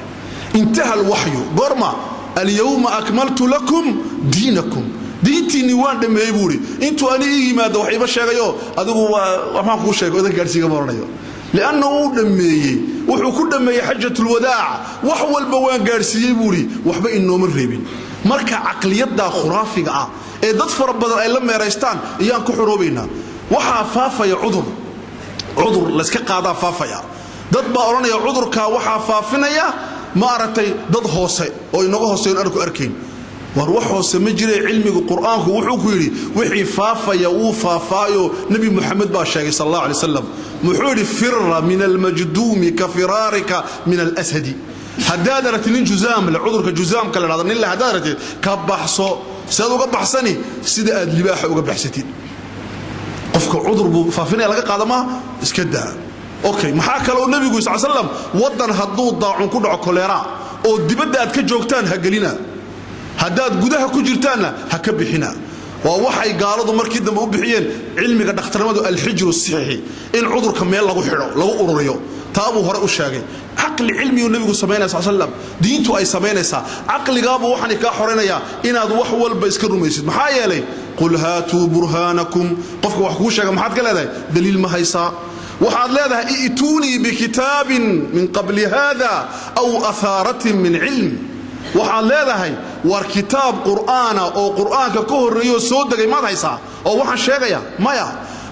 Speaker 3: Intaha alwaxyu goorma? Alyawma akmaltu lakum diinakum, diintiinnii waan dhammeeyey buu idhi. Intuu ani ii yimaado wax iima sheegayo. Adigu waa waxbaan kuu sheegay, odan gaadhsiigama oranayo, lianna wuu dhammeeyey. Wuxuu ku dhammeeyey xajatulwadaac. Wax walba waan gaadhsiiyey buu idhi, waxba inooma reebin. Marka caqliyaddaa khuraafiga ah ee dad fara badan ay la meeraystaan iyaan ku xoroobaynaa. Waxaa faafaya cudur, cudur layska qaadaa faafaya. Dad baa odhanaya cudurkaa waxaa faafinaya, ma aragtay, dad hoose oo inaga hooseyn aan ku arkayn. War wax hoose ma jire. Cilmigu, qur-aanku wuxuu ku yidhi wixii faafaya wuu faafaayo. Nebi Muxamed baa sheegay sal allah alay wasalam. Muxuu yidhi? Fira min almajduumi ka firaarika min alasadi. Haddaad aragtid nin juzaam le, cudurka juzaamka la dhahdo nin le haddaad aragtid, ka baxso. Sidaad uga baxsani? Sida aad libaaxa uga baxsatid. Qofka cudur buu faafinaya laga qaada maa, iska daa. Okay, maxaa kaloo nebigu sal slam? Waddan hadduu daacun ku dhaco, koleera, oo dibadda aad ka joogtaan, ha gelina, haddaad gudaha ku jirtaanna ha ka bixina. Waa waxay gaaladu markii dambe u bixiyeen cilmiga dhakhtarnimadu alxijru sixi, in cudurka meel lagu xidho, lagu ururiyo. Taa buu hore u sheegay. Caqli cilmiyuu nebigu samaynaya sal slam, diintu ay samaynaysaa. Caqligaabuu waxaani kaa xoraynayaa inaad wax walba iska rumaysid. Maxaa yeelay, qul haatuu burhaanakum. Qofka wax kuu sheega maxaad ka leedahay? Daliil ma haysaa? Waxaad leedahay i'tuunii bikitaabin min qabli hada aw ahaaratin min cilm. Waxaad leedahay war kitaab qur'aana oo qur'aanka ka horreeyoo soo degay maad haysaa oo waxaan sheegaya? Maya.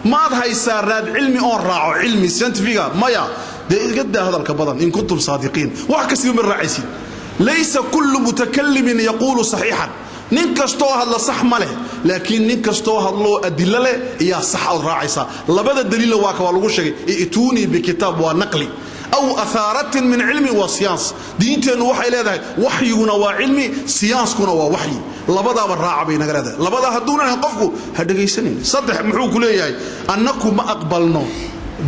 Speaker 3: Maad haysaa raad cilmi oon raaco, cilmi scientifiga? Maya. Dee iga daa hadalka badan in kuntum saadiqiin. Wax kastiba ma raacaysid. Laysa kullu mutakalimin yaquulu saxiixan. Nin kastoo hadla sax ma leh, laakiin nin kastoo hadloo adilo leh iyaa sax ood raacaysaa. Labada daliilna waa ka waa lagu sheegay. I'tuunii bikitaab waa naqli, aw ahaaratin min cilmi waa science. Diinteennu waxay leedahay waxyiguna waa cilmi, sciencekuna waa waxyi. Labadaaba raaca bay naga leedahay. Labadaa hadduunan ahayn qofku ha dhegaysanayn. Saddex, muxuu ku leeyahay? Annaku ma aqbalno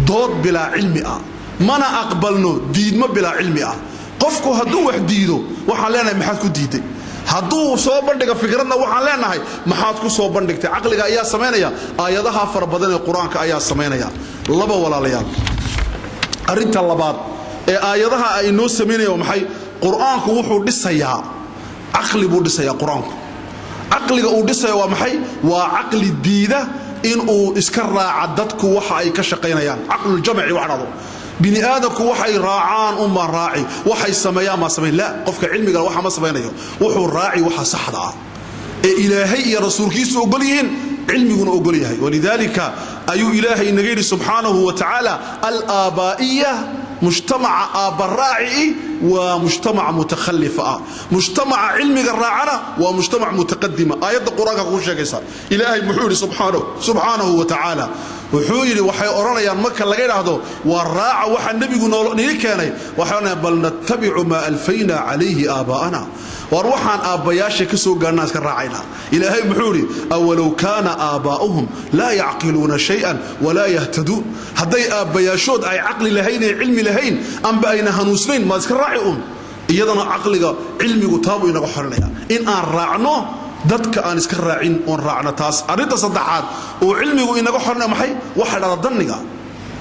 Speaker 3: dood bilaa cilmi ah, mana aqbalno diidmo bilaa cilmi ah. Qofku hadduu wax diido, waxaan leenahay maxaad ku diiday? Hadduu soo bandhiga fikradna, waxaan leenahay maxaad ku soo bandhigtay? Caqliga ayaa samaynaya, aayadaha fara badan ee qur-aanka ayaa samaynaya. Laba, walaalayaal, arrinta labaad ee aayadaha ay noo samaynaya waa maxay? Qur-aanku wuxuu dhisayaa caqli buu dhisayaa. Qur-aanku caqliga uu dhisaya waa maxay? Waa caqli diida inuu iska raaca dadku waxa ay ka shaqaynayaan, caqluljamci wax dhado. Bini aadamku waxay raacaan unbaan raaci, waxay sameeyaan baan samayn. La, qofka cilmiga waxa ma samaynayo. Wuxuu raaci waxa saxda ah ee Ilaahay iyo rasuulkiisu ogol yihiin, cilmiguna ogol yahay. Walidaalika ayuu Ilaahay inaga yidhi subxaanahu wa tacaala: alaabaa'iya, mujtamaca aabbaraaci'i waa mujtamac mutakhalifa ah, mujtamaca cilmiga raacana waa mujtamac mutaqadima. Aayadda qur-aanka kuu sheegaysa. Ilaahay muxuu yidhi subxaanahu wa tacaala? Wuxuu yidhi, waxay odhanayaan marka laga idhaahdo waa raaca waxa nebigu nigi keenay, waxay odhanayaan bal nattabicu maa alfaynaa calayhi aabaa'ana. War waxaan aabbayaasha ka soo gaarnaa iska raacaynaa. Ilaahay muxuu yidhi? Awalow kaana aabaa'uhum laa yacqiluuna shay-an walaa yahtaduun. Hadday aabbayaashood ay caqli lahayn ee cilmi lahayn amba ayna hanuunsnayn, maad iska raaci uun? Iyadana caqliga cilmigu taabuu inaga xoranaya in aan raacno dadka aan iska raacin oon raacno taas. Arrinta saddexaad uu cilmigu inaga xoranaya maxay? Waxa dhada danniga.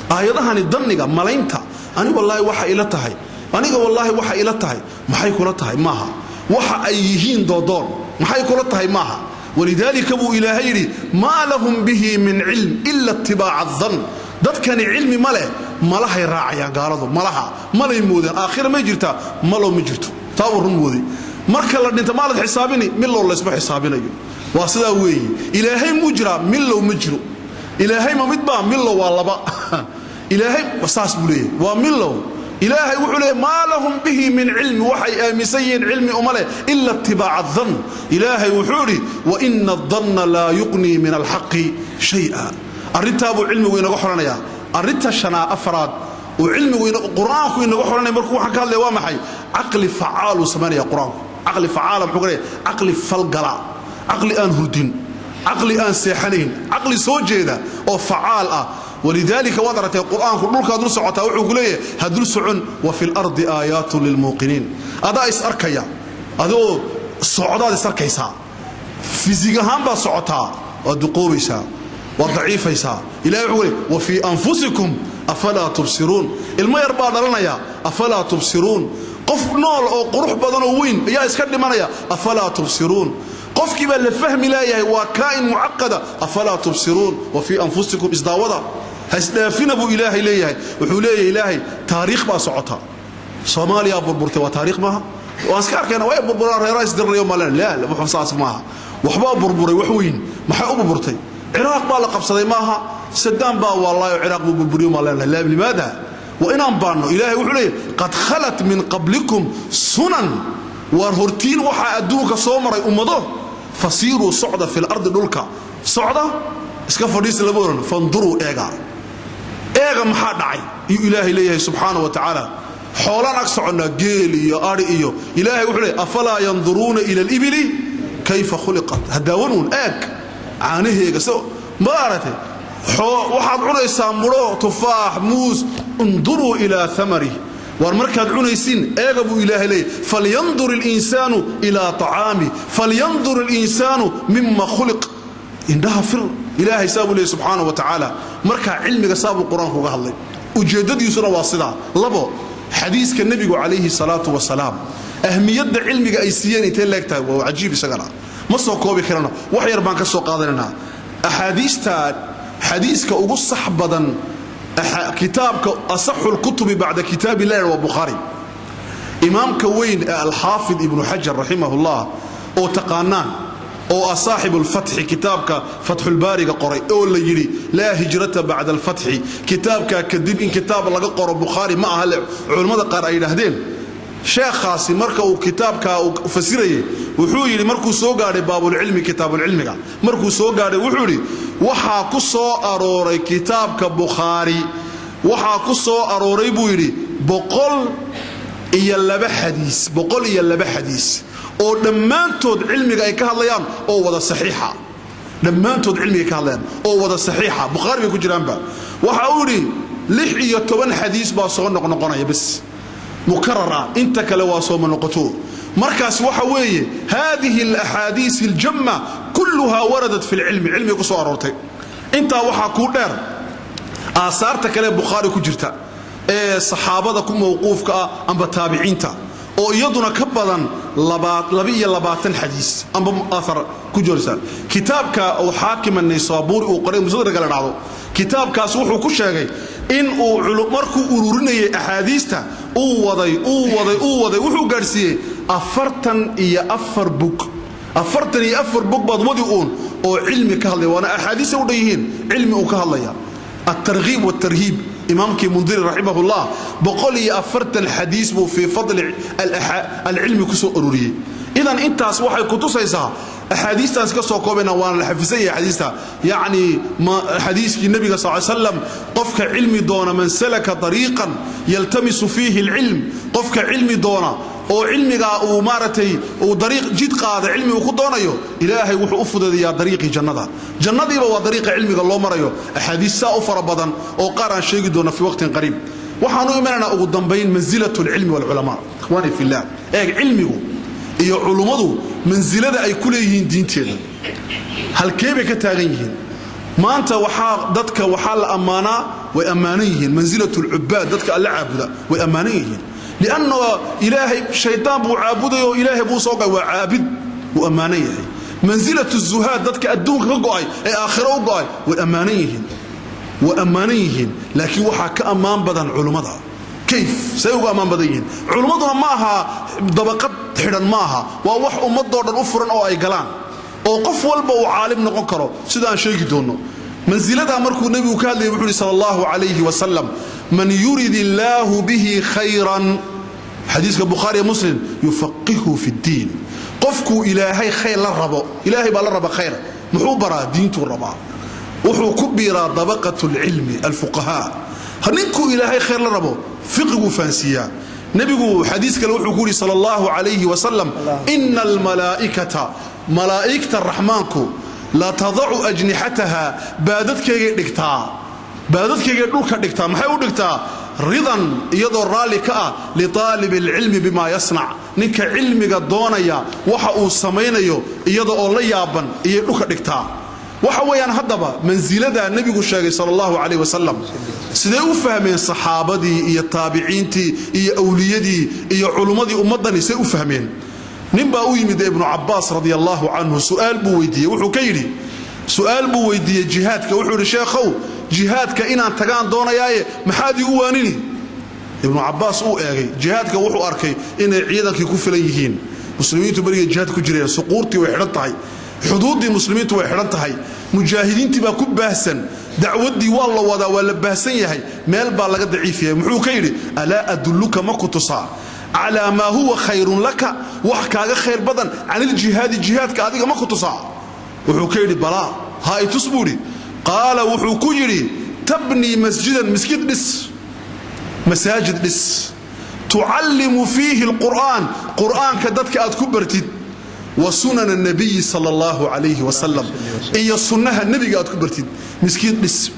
Speaker 3: Aayadahani danniga, malaynta, ani wallaahi waxa ila tahay, aniga wallaahi waxa ila tahay, maxay kula tahay maaha. Waxa ay yihiin doodoon, maxay kula tahay maaha. Walidaalika buu Ilaahay yidhi: maa lahum bihi min cilm ila itibaaca dan. Dadkani cilmi ma leh, malahay raacayaan gaaladu. Malaha malay moodeen. Aakhira may jirtaa? Malow ma jirto. Taa uu run mooday. Marka la dhinta maalad xisaabini? Milow laysma xisaabinayo. Waa sidaa weeye. Ilaahay muu jiraa? Milow ma jiro. Ilaahay ma midbaa? Milow waa laba. Ilaahay saas buu leeyahay, waa milow. Ilaahay wuxuu leeyahy: maa lahum bihi min cilmi. Waxay aaminsan yihiin cilmi uma leh ila itibaaca dan. Ilaahay wuxuu idhi: waina adanna laa yuqnii min alxaqi shaya. Arrintaa buu cilmigu inaga xoranayaa. Arrinta shanaa, afraad uu cilmigu, qur-aanku inaga xoranaya markuu waxaan ka hadlaya waa maxay? Caqli facaaluu samaynaya qur-aanku. Caqli facaala muxuu ka leeyahay? Caqli falgala, caqli aan hurdin, caqli aan seexanayn, caqli soo jeeda oo facaal ah. Walidaalika waad aragtay, qur-aanku dhulkaa dul socotaa, wuxuu ku leeyahay ha dul socon, wa fi lardi aayaatun lilmuuqiniin. Adaa is arkaya, adoo socdaad is arkaysaa. Physique ahaan baad socotaa, waad duqoobaysaa, waad daciifaysaa. Ilahay wuxuu leey: wa fii anfusikum afalaa tubsiruun. Ilmo yar baa dhalanaya, afalaa tubsiruun? Qof nool oo qurux badan oo weyn ayaa iska dhimanaya, afalaa tubsiruun? Qofkii baa la fahmi leeyahay, waa kaa'in mucaqada, afalaa tubsiruun? Wa fii anfusikum, isdaawada ha isdhaafina buu Ilaahay leeyahay. Wuxuu leeyahay Ilaahay: taariikh baa socota. Soomaaliyaa burburtay, waa taariikh maaha? Waan iska arkayna, way burburaan, reeraha isdirirayo maleen. Laa, wax saas maaha. Waxbaa burburay, wax weyn. Maxay u burburtay? Ciraaq baa la qabsaday maaha? Sadaam baa wallaahi Ciraaq buu burburiyo maa leenahay. Laa, limaada? Waa inaan baanno. Ilaahay wuxuu leeyahay: qad khalat min qablikum sunan. Waar hortiin waxaa adduunka soo maray ummado. Fasiiruu, socda, fi lardi, dhulka socda, iska fadhiisa lama oran. Fanduruu, eega, eega maxaa dhacay, ayuu Ilaahay leeyahay subxaana wa tacaala. Xoolaan ag soconnaa, geel iyo ari iyo. Ilaahay wuxuu leeyahay: afalaa yanduruuna ila alibili kayfa khuliqat. Hadaawanuun, eeg caanaheega. So ma aragtay? Waxaad cunaysaa mudho, tufaax, muus. Unduruu ilaa amarih. Waar markaad cunaysiin eega buu Ilaahay leeyahy. Falyandur اlinsaanu ilaa طacaami, falyandur اlinsaanu mima khuliq. Indhaha fir. Ilaahay saa buu leeyay subxaana wa tacaala. Markaa cilmiga saa buu Qur-aanku uga hadlay, ujeeddadiisuna waa sidaa. Labo, xadiiska nebigu calayhi salaatu wasalaam, ahmiyadda cilmiga ay siiyeen intay leeg tahay waa cajiib. Isagana ma soo koobi karano, wax yar baan ka soo qaadanaynaa axaadiista. Xadiiska ugu sax badan, kitaabka asaxu lkutubi bacda kitaab illahi, waa Bukhaari. Imaamka weyn ee Alxaafid Ibnu Xajar raximahullah, oo taqaanaan, oo ah saaxibu lfatxi, kitaabka Fatxulbaariga qoray, oo la yidhi laa hijrata bacda alfatxi, kitaabkaa kadib in kitaab laga qoro Bukhaari ma aha, culammada qaar ay yidhaahdeen. Sheekhaasi marka uu kitaabkaa uu fasirayay, wuxuu yidhi, markuu soo gaadhay baabulcilmi, kitaabulcilmiga markuu soo gaadhay, wuxuu yidhi: waxaa ku soo arooray kitaabka Bukhaari, waxaa ku soo arooray, buu yidhi, 102 xadiis, 102 xadiis oo dhammaantood cilmiga ay ka hadlayaan oo wada saxiixa. Dhammaantood cilmiga ka hadlayaan oo wada saxiixa, Bukhaari bay ku jiraanba. Waxa uu yidhi 16 xadiis baa soo noqnoqonaya bas, mukarar ah, inta kale waa sooma noqoto. Markaas waxa weeye hadihi alaxaadiis aljamma kulluhaa waradat fi lcilmi, cilmiga ku soo aroortay. Intaa waxaa kuu dheer aasaarta kale Bukhaari ku jirta ee saxaabada ku mawquufka ah amba taabiciinta, oo iyaduna ka badan 22 xadiis amba athar ku jirta. Kitaabka uu Xaakim Naysaabuuri uu qoray, Mustadraka la dhacdo, kitaabkaas wuxuu ku sheegay in uu markuu ururinayay axaadiista uu waday, uu waday, uu waday, wuxuu gaadhsiiyey 44 bug. 44 bug baad wadi uun oo cilmi ka hadlaya, waana axaadiisa u dhan yihiin cilmi uu ka hadlaya. Altarghiib waltarhiib, imaamkii Mundiri raximahullah, 140 xadiis buu fii fadli alcilmi ku soo ururiyey. Idan intaas waxay ku tusaysaa, axaadiistaas ka soo koobayna, waana la xafisan yahay xadiista, yacni xadiiskii nebiga sal slam, qofka cilmi doona, man salaka طariiqan yaltamisu fiihi alcilm, qofka cilmi doona oo cilmigaa uu maaragtay uu dariiq jid qaada cilmi uu ku doonayo, Ilaahay wuxuu u fududeeyaa dariiqii jannada. Jannadiiba waa dariiqa cilmiga loo marayo. Axaadiis saa u fara badan oo qaar aan sheegi doono fi waqtin qariib. Waxaan u imanaynaa ugu dambayn mansilatu alcilmi walculamaa. Ikhwaani fillah, eeg cilmigu iyo culummadu mansilada ay ku leeyihiin diinteeda, halkee bay ka taagan yihiin maanta? Waxaa dadka waxaa la ammaanaa, way ammaanan yihiin, mansilatu lcubaad, dadka Alla caabuda way ammaanan yihiin, lianna Ilaahay shaydaan buu caabudayo, Ilaahay buu soo go'ay, waa caabid, wuu ammaanan yahay. Mansilatu zuhaad, dadka adduunka ka go'ay ee aakhiro u go'ay, way ammaanan yihiin, way ammaanan yihiin. Laakiin waxaa ka ammaan badan culummada. Kayf say uga ammaan badan yihiin culummaduna? Ma aha dabaqad xidhan, ma aha, waa wax ummadoo dhan u furan oo ay galaan, oo qof walba uu caalim noqon karo, sida aan sheegi doonno. Mansiladaa markuu nebigu ka hadlayay, wuxuu uhi sala allahu calayhi wasalam: man yurid illaahu bihi khayran, xadiiska Bukhaari iyo Muslim, yufaqihu fi ddiin. Qofkuu Ilaahay khayr la rabo, Ilaahay baa la raba khayr, muxuu baraa? Diintuu rabaa, wuxuu ku biiraa dabaqat lcilmi, alfuqahaa. Ninkuu Ilaahay khayr la rabo, fiqiguu fahansiiyaa. Nebigu xadiis kale wuxuu ku yidhi sala allahu calayhi wasalam: ina almalaa'ikata, malaa'igta Raxmaanku, la tadacu ajnixataha, baadadkaygay dhigtaa, baadadkaygay dhulka dhigtaa. Maxay u dhigtaa? Ridan, iyadoo raalli ka ah, litaalib alcilmi bimaa yasnac, ninka cilmiga doonaya waxa uu samaynayo, iyada oo la yaaban iyay dhulka dhigtaa. Waxa weeyaan haddaba mansiladaa nebigu sheegay sala allahu calayh wasalam, sidee u fahmeen saxaabadii iyo taabiciintii iyo awliyadii iyo culummadii ummaddani? Say u fahmeen? Nin baa u yimid Ibnu Cabbaas radia allahu canhu, su'aal buu weydiiyey. Wuxuu ka yidhi, su'aal buu weydiiyey jihaadka. Wuxuu yidhi: sheekhow, jihaadka inaan tagaan doonayaaye, maxaad igu waanini? Ibnu Cabbaas uu eegay jihaadka, wuxuu arkay inay ciidankii ku filan yihiin muslimiintu. Berigay jihaad ku jireen, suquurtii way xidhan tahay, xuduuddii muslimiintu way xidhan tahay, mujaahidiintii baa ku baahsan, dacwaddii waa la wadaa, waa la baahsan yahay, meel baa laga daciif yahay. Muxuu ka yidhi? Alaa adulluka, ma ku tusaa, calaa maa huwa khayrun laka, wax kaaga khayr badan, can iljihaadi, jihaadka adiga ma ku tusaa? Wuxuu ka yidhi: balaa, ha itus, buu idhi. Qaala, wuxuu ku yidhi: tabnii masjidan, miskid dhis, masaajid dhis, tucallimu fiihi alqur'aan, qur'aanka dadka aad ku bartid, wa sunana nabiyi sala allahu calayhi wasalam, iyo sunnaha nebiga aad ku bartid. Miskiid dhis,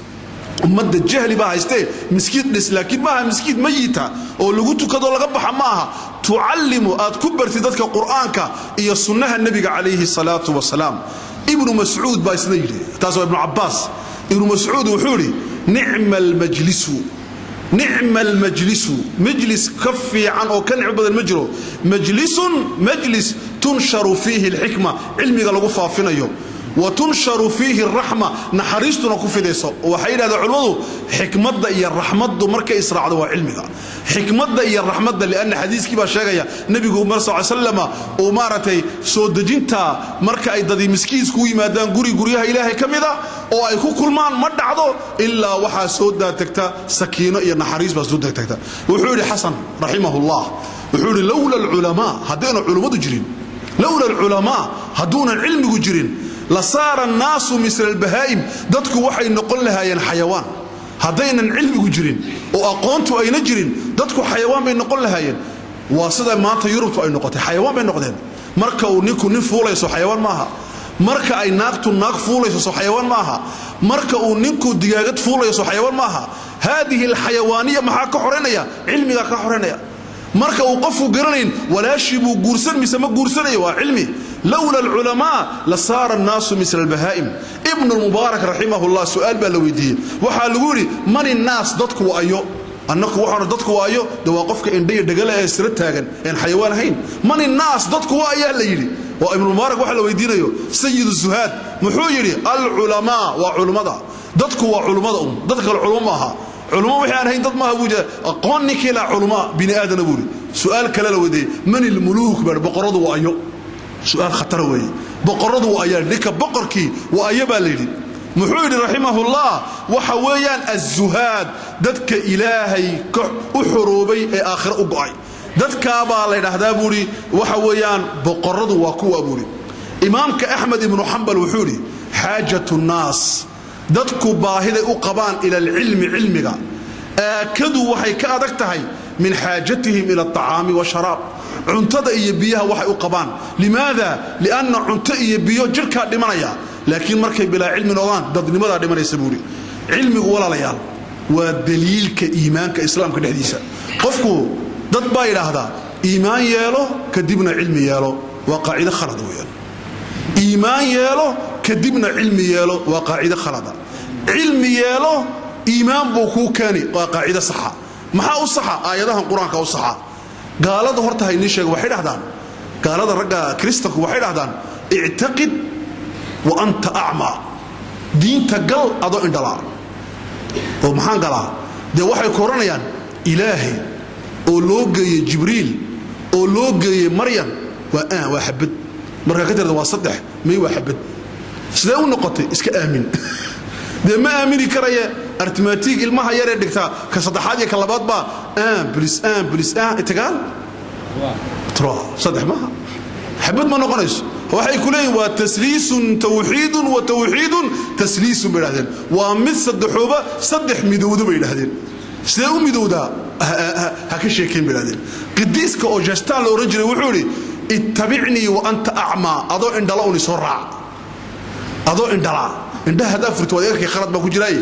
Speaker 3: ummadda jahli baa haystee, miskiid dhis. Laakiin maaha miskiid mayita oo lagu tukado laga baxa, ma aha. Tucallimu, aad ku bartid dadka qur'aanka iyo sunnaha nebiga calayhi salaatu wasalaam. Ibnu Mascuud baa isna yidhi, taas waa Ibnu Cabbaas. Ibnu Mascuud wuxuu yidhi: "Nicma almajlisu, nicma almajlisu, majlis ka fiican oo ka nicmo badan ma jiro, majlisun, majlis tunsharu fiihi alxikma, cilmiga lagu faafinayo, wa tunsharu fiihi araxma, naxariistuna ku fidayso." Waxay yidhahdeen culimmadu, xikmadda iyo raxmaddu markay israacdo waa cilmiga. Xikmadda iyo raxmadda, lianna xadiiskii baa sheegaya nebigu mar sal slama uu maaragtay soo dejinta marka ay dadi miskiisku yimaadaan guri guryaha Ilaahay ka mida oo ay ku kulmaan, ma dhacdo ilaa waxaa soo daatagta sakiino iyo naxariis baa soo daatagta. Wuxuu yidhi Xasan raximahullah, wuxuu yidhi: "Lowla alculamaa, haddayna culummadu jirin, lowla alculamaa, hadduunan cilmigu jirin, la saara annaasu misla albahaa'im, dadku waxay noqon lahaayeen xayawaan." Haddaynan cilmigu jirin oo aqoontu ayna jirin, dadku xayawaan bay noqon lahaayeen. Waa sida maanta Yurubtu ay noqotay, xayawaan bay noqdeen. Marka uu ninku nin fuulayso, xayawaan maaha? Marka ay naagtu naag fuulayso, soo xayawaan maaha? Marka uu ninku digaagad fuulayo, soo xayawaan maaha? Haadihi alxayawaaniya maxaa ka xoraynaya? Cilmigaa ka xoraynaya. Marka uu qofku garanayn walaashii buu guursan mise ma guursanayo, waa cilmi. Lowla alculamaa la saara annaasu misla albahaa'im. Ibnu Lmubaarak raximahullah su'aal baa la weydiiyey. Waxaa lagu yidhi: "Man innaas?" Dadku waa ayo? Annaku waxaanu dadku waa ayo? De waa qofka indhaya dhegale ee sira taagan een xayawaan ahayn. "Man innaas?" Dadku waa ayaa la yidhi. Waa Ibnumubaarak waxa la weydiinayo, sayidu zuhaad. Muxuu yidhi? "Alculamaa," waa culummada. Dadku waa culummada un, dadka kale culummo ma aha. Culummo wixii aan hayn dad maaha buu yidhi. Aqoon ninkii laa culumma bini aadana buu yidhi. Su'aal kale la weydiiyey: "Man ilmuluuk?" baa. Boqoradu waa ayo? Su'aal khatara weeye. Boqoradu waa ayaa? Ninka boqorkii waa ayo baa la yidhi. Muxuu yidhi raximahullah? Waxa weeyaan azuhaad, dadka Ilaahay u xoroobay ee aakhiro u go'ay, dadkaabaa la ydhaahdaa buuhi. Waxa weeyaan boqoradu waa kuwa buuhi. Imaamka Axmed ibnu Xambal wuxuu yidhi: "Xaajatu nnaas," dadku baahiday u qabaan, "ila alcilmi," cilmiga, "aakadu," waxay ka adag tahay, "min xaajatihim ila alطacaami washaraab," cuntada iyo biyaha waxay u qabaan. Limaada? Lianna cunto iyo biyo jidhkaa dhimanaya, laakiin markay bilaa cilmi noqdaan dadnimadaa dhimanaysa buuhi. Cilmigu, walaalayaal, waa daliilka iimaanka islaamka dhexdiisa. Qofku, dad baa yidhaahdaa iimaan yeelo kadibna cilmi yeelo. Waa qaacido khalad weeyaan. Iimaan yeelo kadibna cilmi yeelo waa qaacido khalada. Cilmi yeelo, iimaan buu kuu keeni, waa qaacido saxa. Maxaa u saxa? Aayadahan Qur-aanka u saxa. Gaalada horta haynii sheega, waxay dhahdaan gaalada, ragga Kiristanku waxay dhahdaan: "Ictaqid wa anta acmaa," diinta gal adoo indhalaa. Oo maxaan galaa? Dee waxay ku odhanayaan Ilaahay oo loo geeyey Jibriil oo loo geeyey Maryam waa aan waa xabad. Markaa ka tirada waa saddex, may waa xabad. Sidee u noqotay? Iska aamin. Dee ma aamini karaya. Arithmétique ilmaha yaree dhigtaa, ka saddexaad iyo ka labaad baa un plus un plus un égale trois, saddex maaha, xabad ma noqonayso. Waxay ku leeyihin waa tasliisun, tawxiidun wa tawxiidun tasliisun bay idhahdeen. Waa mid saddexooba, saddex midowda bay idhahdeen. Sidee u midowdaa? Ha ka sheekayn bay idhahdeen. Qidiiska oo Justin la odhan jiray wuxuu idhi: "Ittabicnii wa anta acmaa," adoo indhala uni soo raac. Adoo indhalaa, indhaha haddaa furto waad arkay khalad baa ku jiraaye,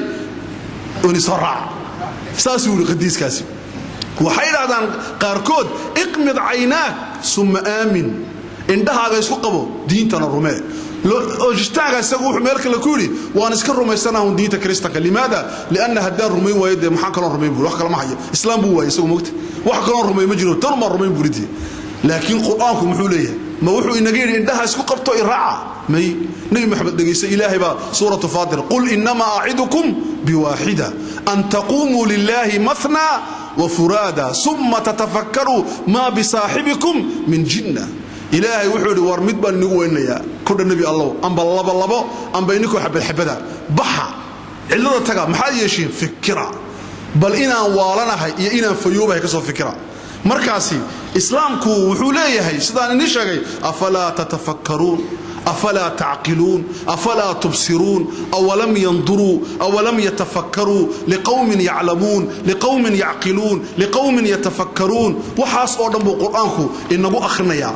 Speaker 3: uni soo raac, saasuu yidhi qadiiskaasi. Waxay idhahdaan qaarkood: "Iqmid caynaak summa aamin," indhahaaga isku qabo, diintana rumee. Ojistaanka isagu wuxuu meel kale ku yidhi: "Waan iska rumaysanaha diinta Kiristanka." Limaada? Lianna haddaan rumayn waayo, dee maxaan kaloon rumayn buuri? Wax kale ma hayo. Islaam buu waayay isagu, mogta wax kaloon rumay ma jiro, tan baan rumayn buuridii. Laakiin Qur-aanku muxuu leeyahay? Ma wuxuu inaga yidhi indhaha isku qabto iraaca? May. Nebi Maxamed dhegaysa. Ilaahay baa suuratu Faatir: "Qul innamaa acidukum biwaaxida, an taquumuu lillahi mathna wafuraada summa tatafakkaruu maa bisaaxibikum min jinna." Ilaahay wuxuu yidhi: "War mid baan inigu weynayaa kudha, Nebi Allow, amba labo labo, amba ininkoo xabadxabada baxa, cidlada taga. Maxaad yeeshiin? Fikira bal inaan waalanahay iyo inaan fayoobahay ka soo fikira." Markaasi Islaamku wuxuu leeyahay, sidaan inii sheegay: "Afalaa tatafakkaruun? Afalaa tacqiluun? Afalaa tubsiruun? Awalam yanduruu? Awalam yatafakkaruu? Liqowmin yaclamuun, liqowmin yacqiluun, liqowmin yatafakkaruun." Waxaas oo dhan buu Qur-aanku inagu akhrinayaa.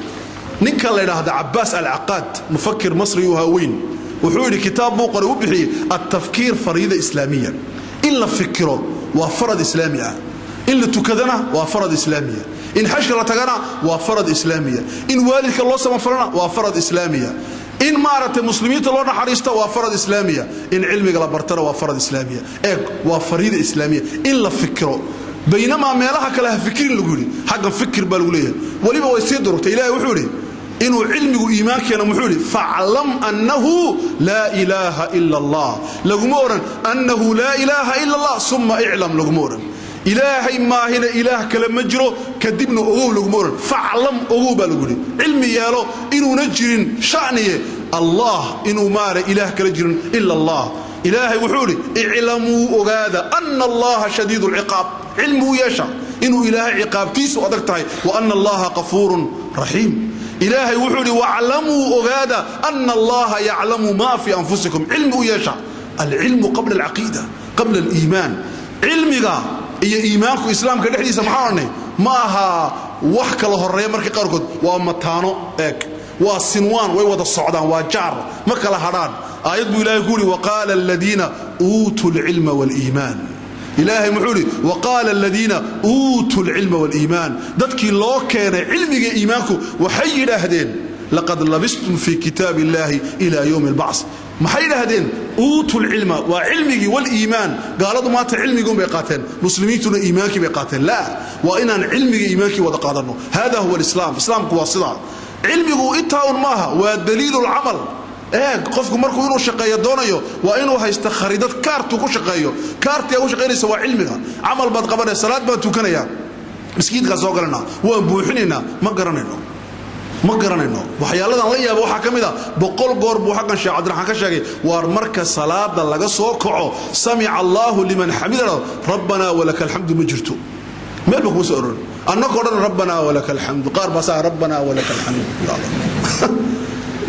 Speaker 3: Ninka la yidhaahda Cabaas Alcaqaad, mufakir masri u haaweyn, wuxuu yidhi, kitaab buu qoray u bixiyey "Altafkiir fariida islaamiya". In la fikiro waa farad islaami ah, in la tukadana waa farad islaamiya, in xajka la tagana waa farad islaamiya, in waalidka loo samafalana waa farad islaamiya. In maaragtay muslimiinta loo naxariisto waa farad islaamiya. In cilmiga la bartana waa farad islaamiya. Eeg, waa fariida islaamiya in la fikiro. Baynamaa meelaha kale ha fikirin lagu yidhi, xaggan fikir baa lagu leeyahay. Weliba way sii durugtay. Ilahay wuxuu yidhi inuu cilmigu iimaankeena, muxuu yidhi? Faclam annahu laa ilaaha ila Allah. Laguma odhan annahu laa ilaaha ila Allah summa iclam. Laguma odhan Ilaahay maahina ilaah kale ma jiro, kadibna ogow. Laguma odhan. Faclam, ogow baa lagu yidhi. Cilmi yeelo inuuna jirin sha'niye Allah, inuu maara ilaah kale jirin ila Allah. Ilaahay wuxuu idhi: iclamuu, ogaada, ana Allaha shadiid lciqaab. Cilmi u yeesha inuu Ilaahay ciqaabtiisu adag tahay, wa ana Allaha qafuurun raxiim. Ilaahay wuxuu idhi: waclamuu, ogaada, ana Allaha yaclamu maa fii anfusikum. Cilmi u yeesha. Alcilmu qabla alcaqiida, qabla aliimaan. Cilmiga iyo iimaanku islaamka dhexdiisa, maxaa odhanay, ma aha wax kala horeeya. Marka qaarkood waa mataano. Eeg, waa sinwaan, way wada socdaan, waa jaar, ma kala hadhaan. Aayad buu Ilahay ku yidhi: waqaala aladiina uutuu lcilma waliimaan. Ilaahay muxuu idhi? Waqaala aladiina uutuu lcilma waliimaan. Dadkii loo keenay cilmiga iimaanku waxay yidhaahdeen: laqad labistum fii kitaab illahi ila yowmi albacth. Maxay yidhaahdeen? Uutuu lcilma, waa cilmigii, waliimaan. Gaaladu maanta cilmiguun bay qaateen, muslimiintuna iimaankii bay qaateen. Laa, waa inaan cilmiga iimaankii wada qaadanno. Hada huwa alislaam. Islaamku waa sidaa. Cilmigu intaa un maaha, waa daliilu lcamal. Eeg, qofku markuu inuu shaqeeyo doonayo, waa inuu haysta khariidad, kaartuu ku shaqeeyo. Kaartigaa ku shaqaynaysa waa cilmiga. Camal baad qabanaya, salaad baan tukanaya, miskiidkaa soo galanaa, waan buuxinaynaa, ma garanayno, ma garanayno. Waxyaaladan la yaaba waxaa ka mid a, 100 goor buu xaggan Sheekh Cabdiraxmaan ka sheegay, waar marka salaada laga soo kaco, samica Allaahu liman xamida, rabbanaa walaka alxamdu, ma jirto, meel ba kuma soo arorin. Annakoo dhan rabbanaa walaka alxamdu. Qaar baa saa rabbanaa walaka alxamdu.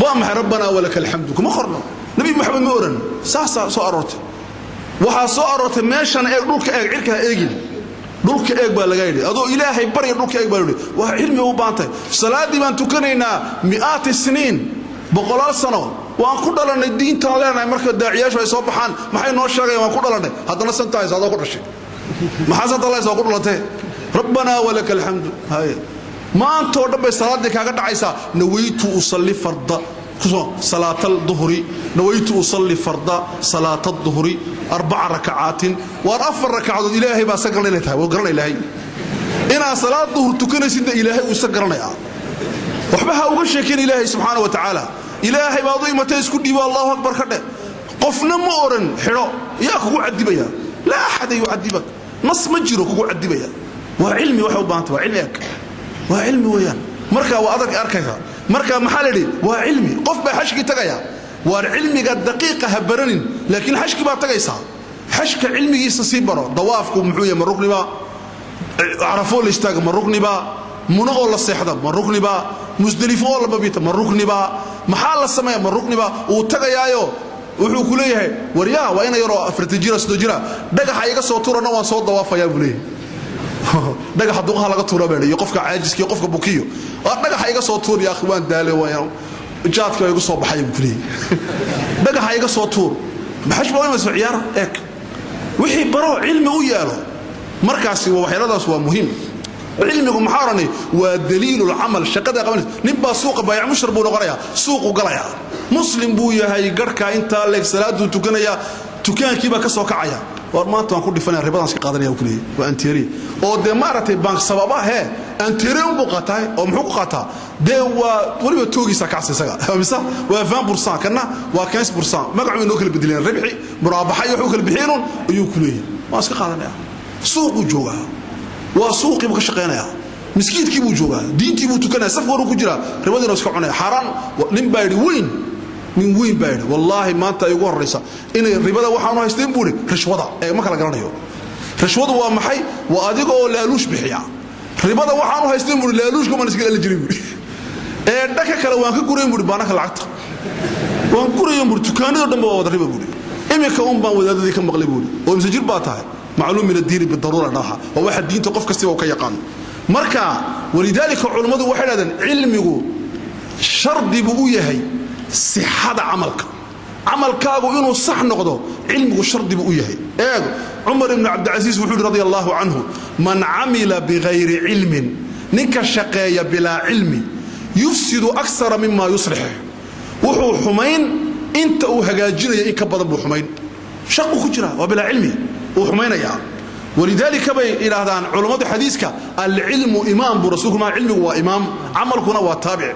Speaker 3: Waa maxay rabbanaa walaka alxamdu? Kuma qorno, Nabi Maxamed ma oran. Saasaa soo aroortay. Waxaa soo aroortay meeshan eeg, dhulka eeg, cirka ha eegin, dhulka eeg baa laga yidhi. Adoo Ilaahay barya dhulka eeg baa yidhi. Waa cilmi u baantay. Salaaddii baan tukanaynaa mi'aati siniin, boqolaal sano waan ku dhalannay, diintaan leenahay. Marka daaciyaashu ay soo baxaan, maxay noo sheegayaan? Waan ku dhalannay. Haddana santahays adoo ku dhashay, maxaa santalays waa ku dhalatee? Rabbanaa walaka alxamdu. Haye, maantoo dhan bay salaaddii kaaga dhacaysaa. Nawaytu usalli farda salaat alduhri, nawaytu usalli farda salaat alduhri arbaca rakacaatin. Waar 4 rakacadood Ilaahay baa isa garanay inay tahay. Waa garanay Ilaahay inaad salaad duhur tukanaysidna. Ilaahay uu isa garanayaa. Waxba ha uga sheekin Ilaahay subxaana wa tacaala. Ilaahay baad u imatay, isku dhiibo, Allahu akbar ka dheh. Qofna ma odhan xidho. Yaa kugu cadibaya? Laa axada yucadibak. Nas ma jiro kugu cadibaya. Waa cilmi waxay u baahantay, waa cilmi. Eg, waa cilmi weeyaan. Marka waa adag arkaysa. Marka maxaa la yidhi? Waa cilmi. Qof baa xashkii tagaya. Waar cilmiga daqiiqa ha baranin, laakiin xashkii baa tagaysaa, xashka cilmigiisa sii baro. Dawaafku muxuu yahay? Ma rukniba? Carafoo la istaaga ma rukniba? Muno oo la seexda ma rukniba? Musdelifo oo la mabita ma rukniba? Maxaa la sameeya? Ma rukniba? Uu tagayaayo, wuxuu ku leeyahay: waryaa, waa ina yaroo 40 jira, 30 jira, dhagaxa iga soo turana, waan soo dawaafayaa, buu leeyahay. Dhagaxa duqaha laga tuura baa iyo qofka caajiska iyo qofka bukiyo. Dhagaxa iga soo tuur, ya akhi, waan daalay, waan jaadka igu soo baxay, buu ku leeyahay. Dhagaxa iga soo tuur. Maxash baa imayso ciyaara? Eeg, wixii baro, cilmi u yeelo. Markaasi waxyaaladaas waa muhiim. Cilmigu, maxaa odhanay, waa daliilulcamal, shaqada qabanaysa. Nin baa suuqa baayac mushtar buu noqonayaa, suuqu galayaa, muslim buu yahay, garhkaa intaa leeg, salaaduu tukanayaa, dukaankiibaa ka soo kacaya. War maanta waan ku dhifanaya, ribadaan iska qaadanaya, ku leeyahay. Waa intérêt oo dee maaragtay bank sababa hee intérêt unbuu qaataa. Oo muxuu ku qaataa? Dee waa weliba toogiisa kacsa isaga, mise waa 20%, kana waa 15%. Magacu inoo kala bedeleen, ribxi, muraabaxa iyo wuxuu kala bixiyeenun ayuu ku leeyahay. Waan iska qaadanaya. Suuquu joogaa, waa suuqii buu ka shaqaynayaa, miskiidkii buu joogaa, diintii buu tukanaya, safka horuu ku jiraa, ribadiina iska cunaya, xaaraan. Nin baa yidhi weyn, nin weyn baa yidhi: wallaahi maanta ay ugu horraysa inay ribada waxaanu haysteen, buu idhi, rishwada. Ee ma kala garanayo rishwadu waa maxay. Waa adiga oo laaluush bixiya. Ribada waxaanu haysteen, buui, laaluushka maan iska dhali jiray, buui. Ee dhaka kale waan ka gurayn, buui, baanaka lacagta waan gurayan, buui. Dukaanado dhan ba waa wada riba, buui. Iminka un baan wadaadadii ka maqlay, buui. Oo imse jir baa tahay? Macluum min addiini bidaruura dhaha, waa waxa diinta qof kastiba uu ka yaqaano. Marka walidaalika culummadu waxay dhahdeen cilmigu shardi buu u yahay sixada camalka. Camalkaagu inuu sax noqdo, cilmigu shardi buu u yahay. Eeg, Cumar ibnu Cabdicasiis wuxuu yidhi radia allahu canhu: man camila bigayri cilmin, ninka shaqeeya bilaa cilmi, yufsidu aksara mima yuslix. Wuxuu xumayn inta uu hagaajinaya in ka badan buu xumayn. Shaquu ku jira waa bilaa cilmi, uu xumaynayaa. Walidaalika bay idhaahdaan culummadu xadiiska: alcilmu imaam buu rasuulku ma. Cilmigu waa imaam, camalkuna waa taabic.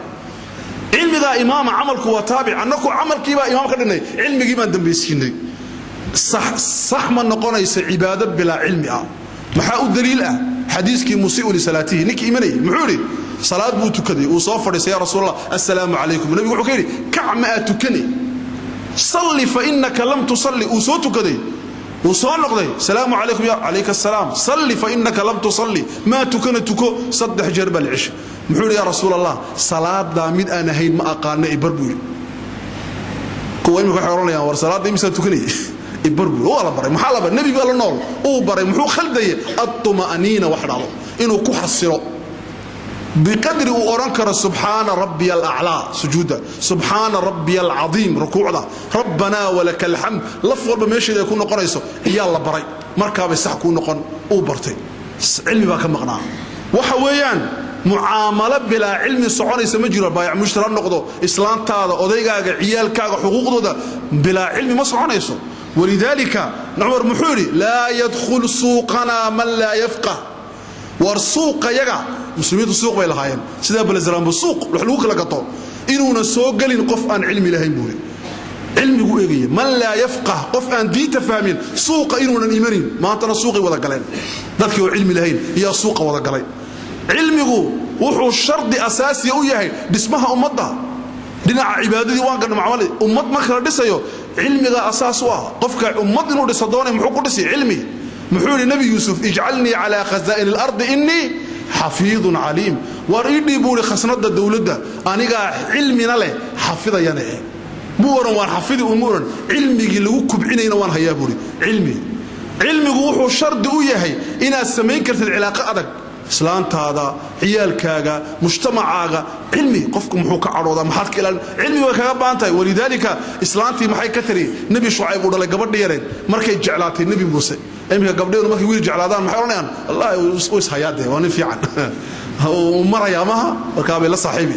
Speaker 3: Cilmigaa imaama, camalku waa taabic. Annaku camalkiibaa imaam ka dhignay, cilmigii baan dambaysiinay. Sax ma noqonaysa cibaado bilaa cilmi ah. Maxaa u daliil ah? Xadiiskii musii'u lisalaatihi, ninkii imanayay, muxuu idhi? Salaad buu tukaday, uu soo fadhiistay: "Ya Rasuul Allah, assalaamu calaykum." Nabigu wuxuu ka yidhi: "Kac, ma aad tukani, salli fa innaka lam tusalli." Uu soo tukaday, wuu soo noqday: "Salaamu calaykum." "Ya calayka asalaam." "Salli fa innaka lam tusalli." "Maa tukana, tuko." Saddex jeer baa la ceshay. Muxuu yidhi? "Yaa Rasuul Allah, salaadaa mid aan ahayn ma aqaana, ibar," buu yidhi. Kuwa imika waxay odhanayaan: "War, salaadda imisaa tukanayay? Ibar," buu. Waa la baray. Maxaa la baray? Nebi baa la nool, uu baray. Muxuu khaldayay? Attuma'niina wax dhacdo inuu ku xasilo biqadri uu odhan karo subxaana rabbiya alaclaa sujuudda, subxaana rabbiya alcadiim rukuucda, rabbanaa walaka alxamd, laf walba meesheeda ay ku noqonayso ayaa la baray. Markaabay sax kuu noqon. Uu bartay, cilmi baa ka maqnaa. Waxa weeyaan, mucaamalo bilaa cilmi soconaysa ma jiro. Baayac mushtar ha noqdo, islaantaada, odaygaaga, ciyaalkaaga, xuquuqdooda bilaa cilmi ma soconayso. Walidaalika Cumar muxuu yidhi? "Laa yadkhul suuqanaa man laa yafqah." War, suuqayaga, muslimiintu suuq bay lahaayeen, sidaa balesraanbu suuq wax lagu kala gato, inuuna soo gelin qof aan cilmi lahayn buuri. Cilmigu eegaya. Man laa yafqah, qof aan diinta fahmin suuqa inuunan imanin. Maantana suuqay wada galeen dadkii oo cilmi lahayn iyaa suuqa wada galay. Cilmigu wuxuu shardi asaasiya u yahay dhismaha ummadda. Dhinaca cibaadadii waan garna, macamali ummad marka la dhisayo cilmiga asaas u ah. Qofka ummad inuu dhiso doonay, muxuu ku dhisi? Cilmi. Muxuu yidhi Nebi Yuusuf? "Ijcalnii calaa khazaa'ini alardi, innii xafiidun caliim." War, ii dhiib, buu ihi, khasnada dowladda, anigaa cilmina leh, xafidayana. Eh, muu odhan waan xafidi, uma odhan. Cilmigii lagu kubcinayna waan hayaa, buuhi. Cilmi, cilmigu wuxuu shardi u yahay inaad samayn kartid cilaaqo adag, islaantaada, ciyaalkaaga, mujtamacaaga. Cilmi, qofku muxuu ka cadhoodaa, maxaad ka ilaalin, cilmi way kaga baahan tahay. Walidaalika islaantii maxay ka tiri Nebi Shucayb uu dhalay, gabadhi yareed, markay jeclaatay Nebi Muuse? Iminka gabdheenu markay wiil jeclaadaan, maxay odhanayaan? "Wallahi u ishayaa dee, waa nin fiican, uu marayaa maha." Markaabay la saaxiibi,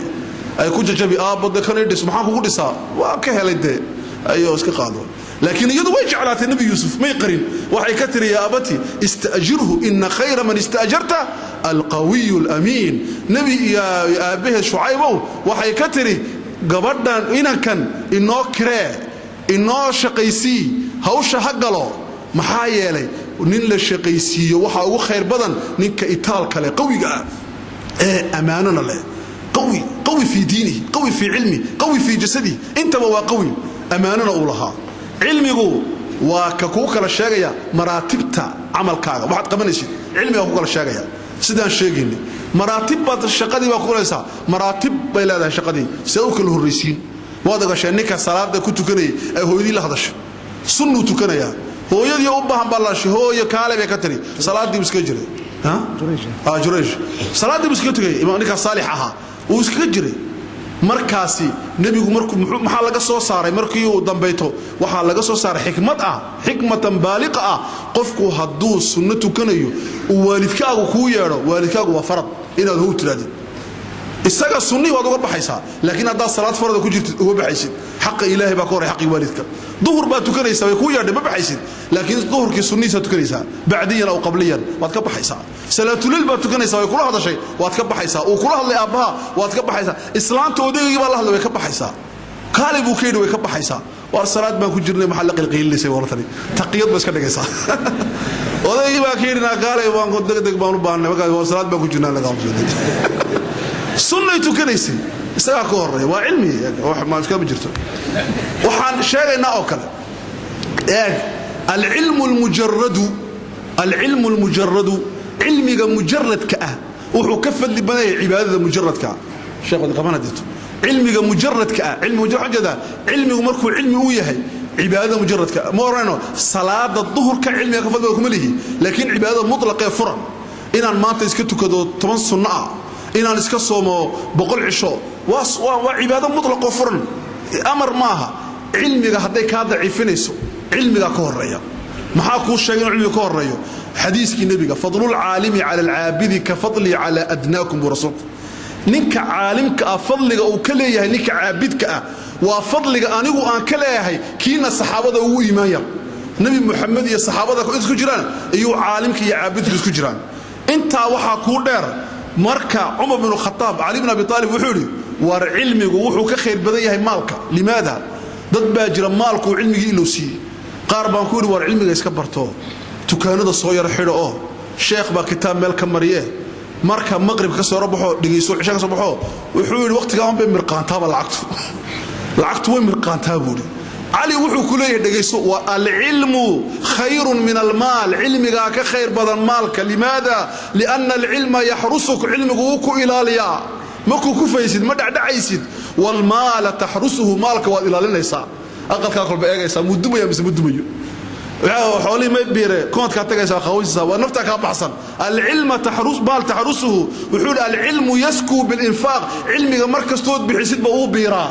Speaker 3: ay ku jajabi: "Aabbo, de kan dhis." "Maxaan kugu dhisaa? Waa ka helay dee." Ayuu iska qaado. Laakiin iyadu way jeclaatay Nebi Yuusuf, may qarin. Waxay ka tiri: "Ya abati, ista'jirhu, ina khayra man ista'jarta alqawiyu alamiin." Nebi iyo aabbaheed Shucaybow, waxay ka tiri gabadhan: "Inankan inoo kiree, inoo shaqaysii, hawsha ha galo. Maxaa yeelay nin la shaqaysiiyo waxaa ugu khayr badan ninka itaalka leh, qawiga ah ee ammaanona leh, qawi, qawi fii diinihi, qawi fii cilmi, qawi fii jasadihi, intaba waa qawi, ammaanona uu lahaa." Cilmigu waa ka kuu kala sheegaya maraatibta camalkaaga, waxaad qabanaysid cilmigaa ku kala sheegaya. Sidaan sheegaynay, maraatib baad shaqadii baa ku galaysaa, maraatib bay leedahay shaqadii, see u kala horraysiin. Waad ogasheen ninka salaada ku tukanayay ay hooyadii la hadashay. Sunnuu tukanayaa, hooyadii u baahan baa la. "Hooyo, kaale," bay ka tiri. Salaadii buu iskaga jiray. Jurayj salaaddii buu iskaga tegay. Ninkaas saalix ahaa uu iskaga jiray. Markaasi nebigu markuu, maxaa laga soo saaray markii uu dambayto? Waxaa laga soo saaray xikmad ah, xikmatan baaliqa ah. Qofku hadduu sunno tukanayo, uu waalidkaagu kuu yeedho, waalidkaagu waa farad inaad how tiraadid. Isaga sunnihii waad uga baxaysaa, laakiin haddaad salaad farada ku jirtid, uga baxaysid. Xaqa Ilaahay baa ka horray xaqii waalidka. Duhur baad tukanaysaa, way kuu yeedhay, ma baxaysid, laakiin duhurkii sunnihiisaad tukanaysaa, bacdiyan aw qabliyan, waad ka baxaysaa. Salaatulil baad tukanaysaa, way kula hadashay, waad ka baxaysaa. Uu kula hadlay aabbaha, waad ka baxaysaa. Islaanta odaygii baa la hadlay, way ka baxaysaa. Kaali buu ka yidhi, way ka baxaysaa. "Waar, salaad baan ku jirnay, maxaa la qilqiilinaysay wartani?" Taqiyad ba iska dhigaysaa. Odaygii baa ka yidhi: "Naa kaalay, waan degdeg baan u baahnay." Markaas, "Waar, salaad baan ku jirnaa." Laga sunnay tukanaysay, isagaa ka horeeya. Waa cilmi, ma jirto. Waxaan sheegaynaa oo kale, eeg, alcilmu almujaradu, alcilmu almujaradu, cilmiga mujaradka ah wuxuu ka fadli badan yahay cibaadada mujaradka ah. Sheekh wad qabana dirto. Cilmiga mujaradka ah, cilmi mujarad waxaan jeedaa cilmigu markuu cilmi u yahay cibaadada mujaradka. Ma oranayno salaada duhurka cilmiga ka fadli badan, kuma lihi, laakiin cibaadada mutlaqee furan, inaan maanta iska tukado 10 sunno ah, inaan iska soomo 100 cisho, waa cibaado mutlaqoo furan, amar maaha. Cilmiga hadday kaa daciifinayso, cilmigaa ka horeeya. Maxaa kuu sheegay inuu cilmiga ka horeeyo? Xadiiskii nebiga: "Fadlulcaalimi cala alcaabidi ka fadlii calaa adnaakum," buu rasuulku. Ninka caalimka ah fadliga uu ka leeyahay ninka caabidka ah. Waa fadliga anigu aan ka leeyahay kiina saxaabada ugu iimaan yar. Nebi Muxamed iyo saxaabada isku jiraan iyo caalimka iyo caabidku isku jiraan. Intaa waxaa kuu dheer, marka Cumar binu Khataab, Cali bin Abi Aalib wuxuu yidhi: war cilmigu wuxuu ka khayr badan yahay maalka. Limaada? Dad baa jira maalkuu cilmigii ilow siiyey. Qaar baan ku yidhi: war cilmiga iska barto, dukaanada soo yaro xidho oo sheekh baa kitaab meel ka mariye, marka maqribka ka soo baxo dhegayso, cisha ka soo baxo. Wuxuu yidhi: waqtigaan bay mirqaantaaba lacagtu, lacagtu way mirqaantaa, buu yidhi. Cali wuxuu ku leeyahay: dhegayso, waa alcilmu khayrun min almaal, cilmigaa ka khayr badan maalka. Limaada? Lianna alcilma yaxrusuk, cilmigu wuu ku ilaaliyaa, makuu ku faysid, ma dhacdhacaysid. Waalmaala taxrusuhu, maalka waad ilaalinaysaa, aqalkaa kolba eegaysaa, muu dumaya mise ma dumayo, xoolihii may biire, koodkaa tagaysaa, khawaysaa, waa naftaa kaa baxsan. Alcilma maal taxrusuhu. Wuxuu yidhi: alcilmu yaskuu bilinfaaq, cilmiga mar kastood bixisidba uu biiraa,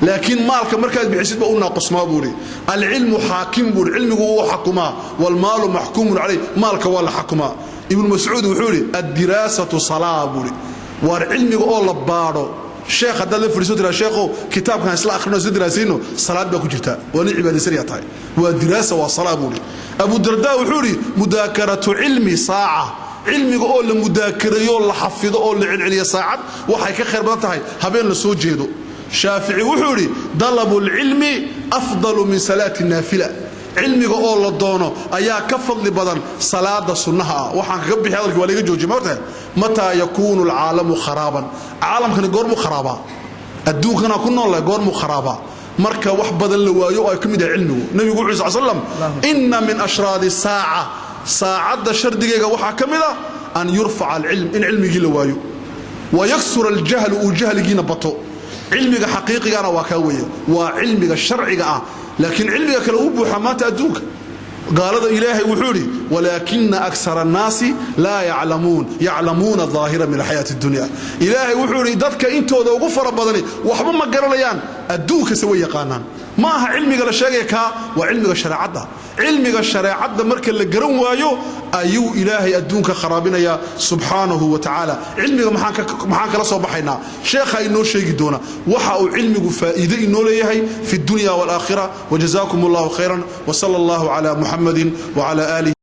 Speaker 3: laakiin maalka markaad bixisidba u naaqusmaa, buu idhi. Alcilmu xaakim, buu idhi, cilmigu wuu xakumaa. Waalmaalu maxkuumun calayh, maalka waa la xakumaa. Ibnu Mascuud wuxuu yidhi: addiraasatu salaa, buu idhi. Waar cilmiga oo la baadho, sheekh haddaad la fadhiiso, tiraa: sheekhow, kitaabkan isla akhrino, isla diraasayno, salaad baa ku jirta, waa nin cibaadaysanaya tahay, waa diraasa, waa salaa, buu idhi. Abu Dardaa wuxuu yidhi: mudaakaratu cilmi saaca, cilmiga oo la mudaakarayo, la xafido oo la celceliyo saacad, waxay ka khayr badan tahay habeen la soo jeedo. Shaafici wuxuu yidhi: dalabu lcilmi afdalu min salaati naafila, cilmiga oo la doono ayaa ka fadli badan salaada sunnaha ah. Waxaan kaga bixi hadalkii, waa laga joojiye ma hortahay. Mataa yakuunu alcaalamu kharaaban? Caalamkani goormuu kharaabaa? Adduunkana ku noollahay goormuu kharaabaa? Marka wax badan la waayo oo ay ka mid yahay cilmigu. Nebigu wuxuu sal slam: inna min ashraadi saaca, saacadda shardigeega waxaa ka mid a an yurfaca alcilm, in cilmigii la waayo, wayaksura aljahlu, uu jahligiina bato. Cilmiga xaqiiqigana waa kaa weeye, waa cilmiga sharciga ah, laakiin cilmiga kale uu buuxa maanta adduunka gaalada. Ilaahay wuxuu idhi: walaakina akara annaasi laa yaclamuun, yaclamuuna daahira min alxayaati addunya. Ilaahay wuxuu idhi: dadka intooda ugu fara badani waxba ma garanayaan, adduunkase way yaqaanaan. Ma aha cilmiga la sheegaya kaa, waa cilmiga shareecadda. Cilmiga shareecadda marka la garan waayo ayuu Ilaahay adduunka kharaabinayaa subxaanahu wa tacaala. Cilmiga maxaan kala soo baxaynaa? Sheekha inoo sheegi doona waxa uu cilmigu faa'iide inoo leeyahay fi dunya waalaakhira. Wajazaakum allahu khayran, wsala allahu cala Muxamadin wcala aalihi.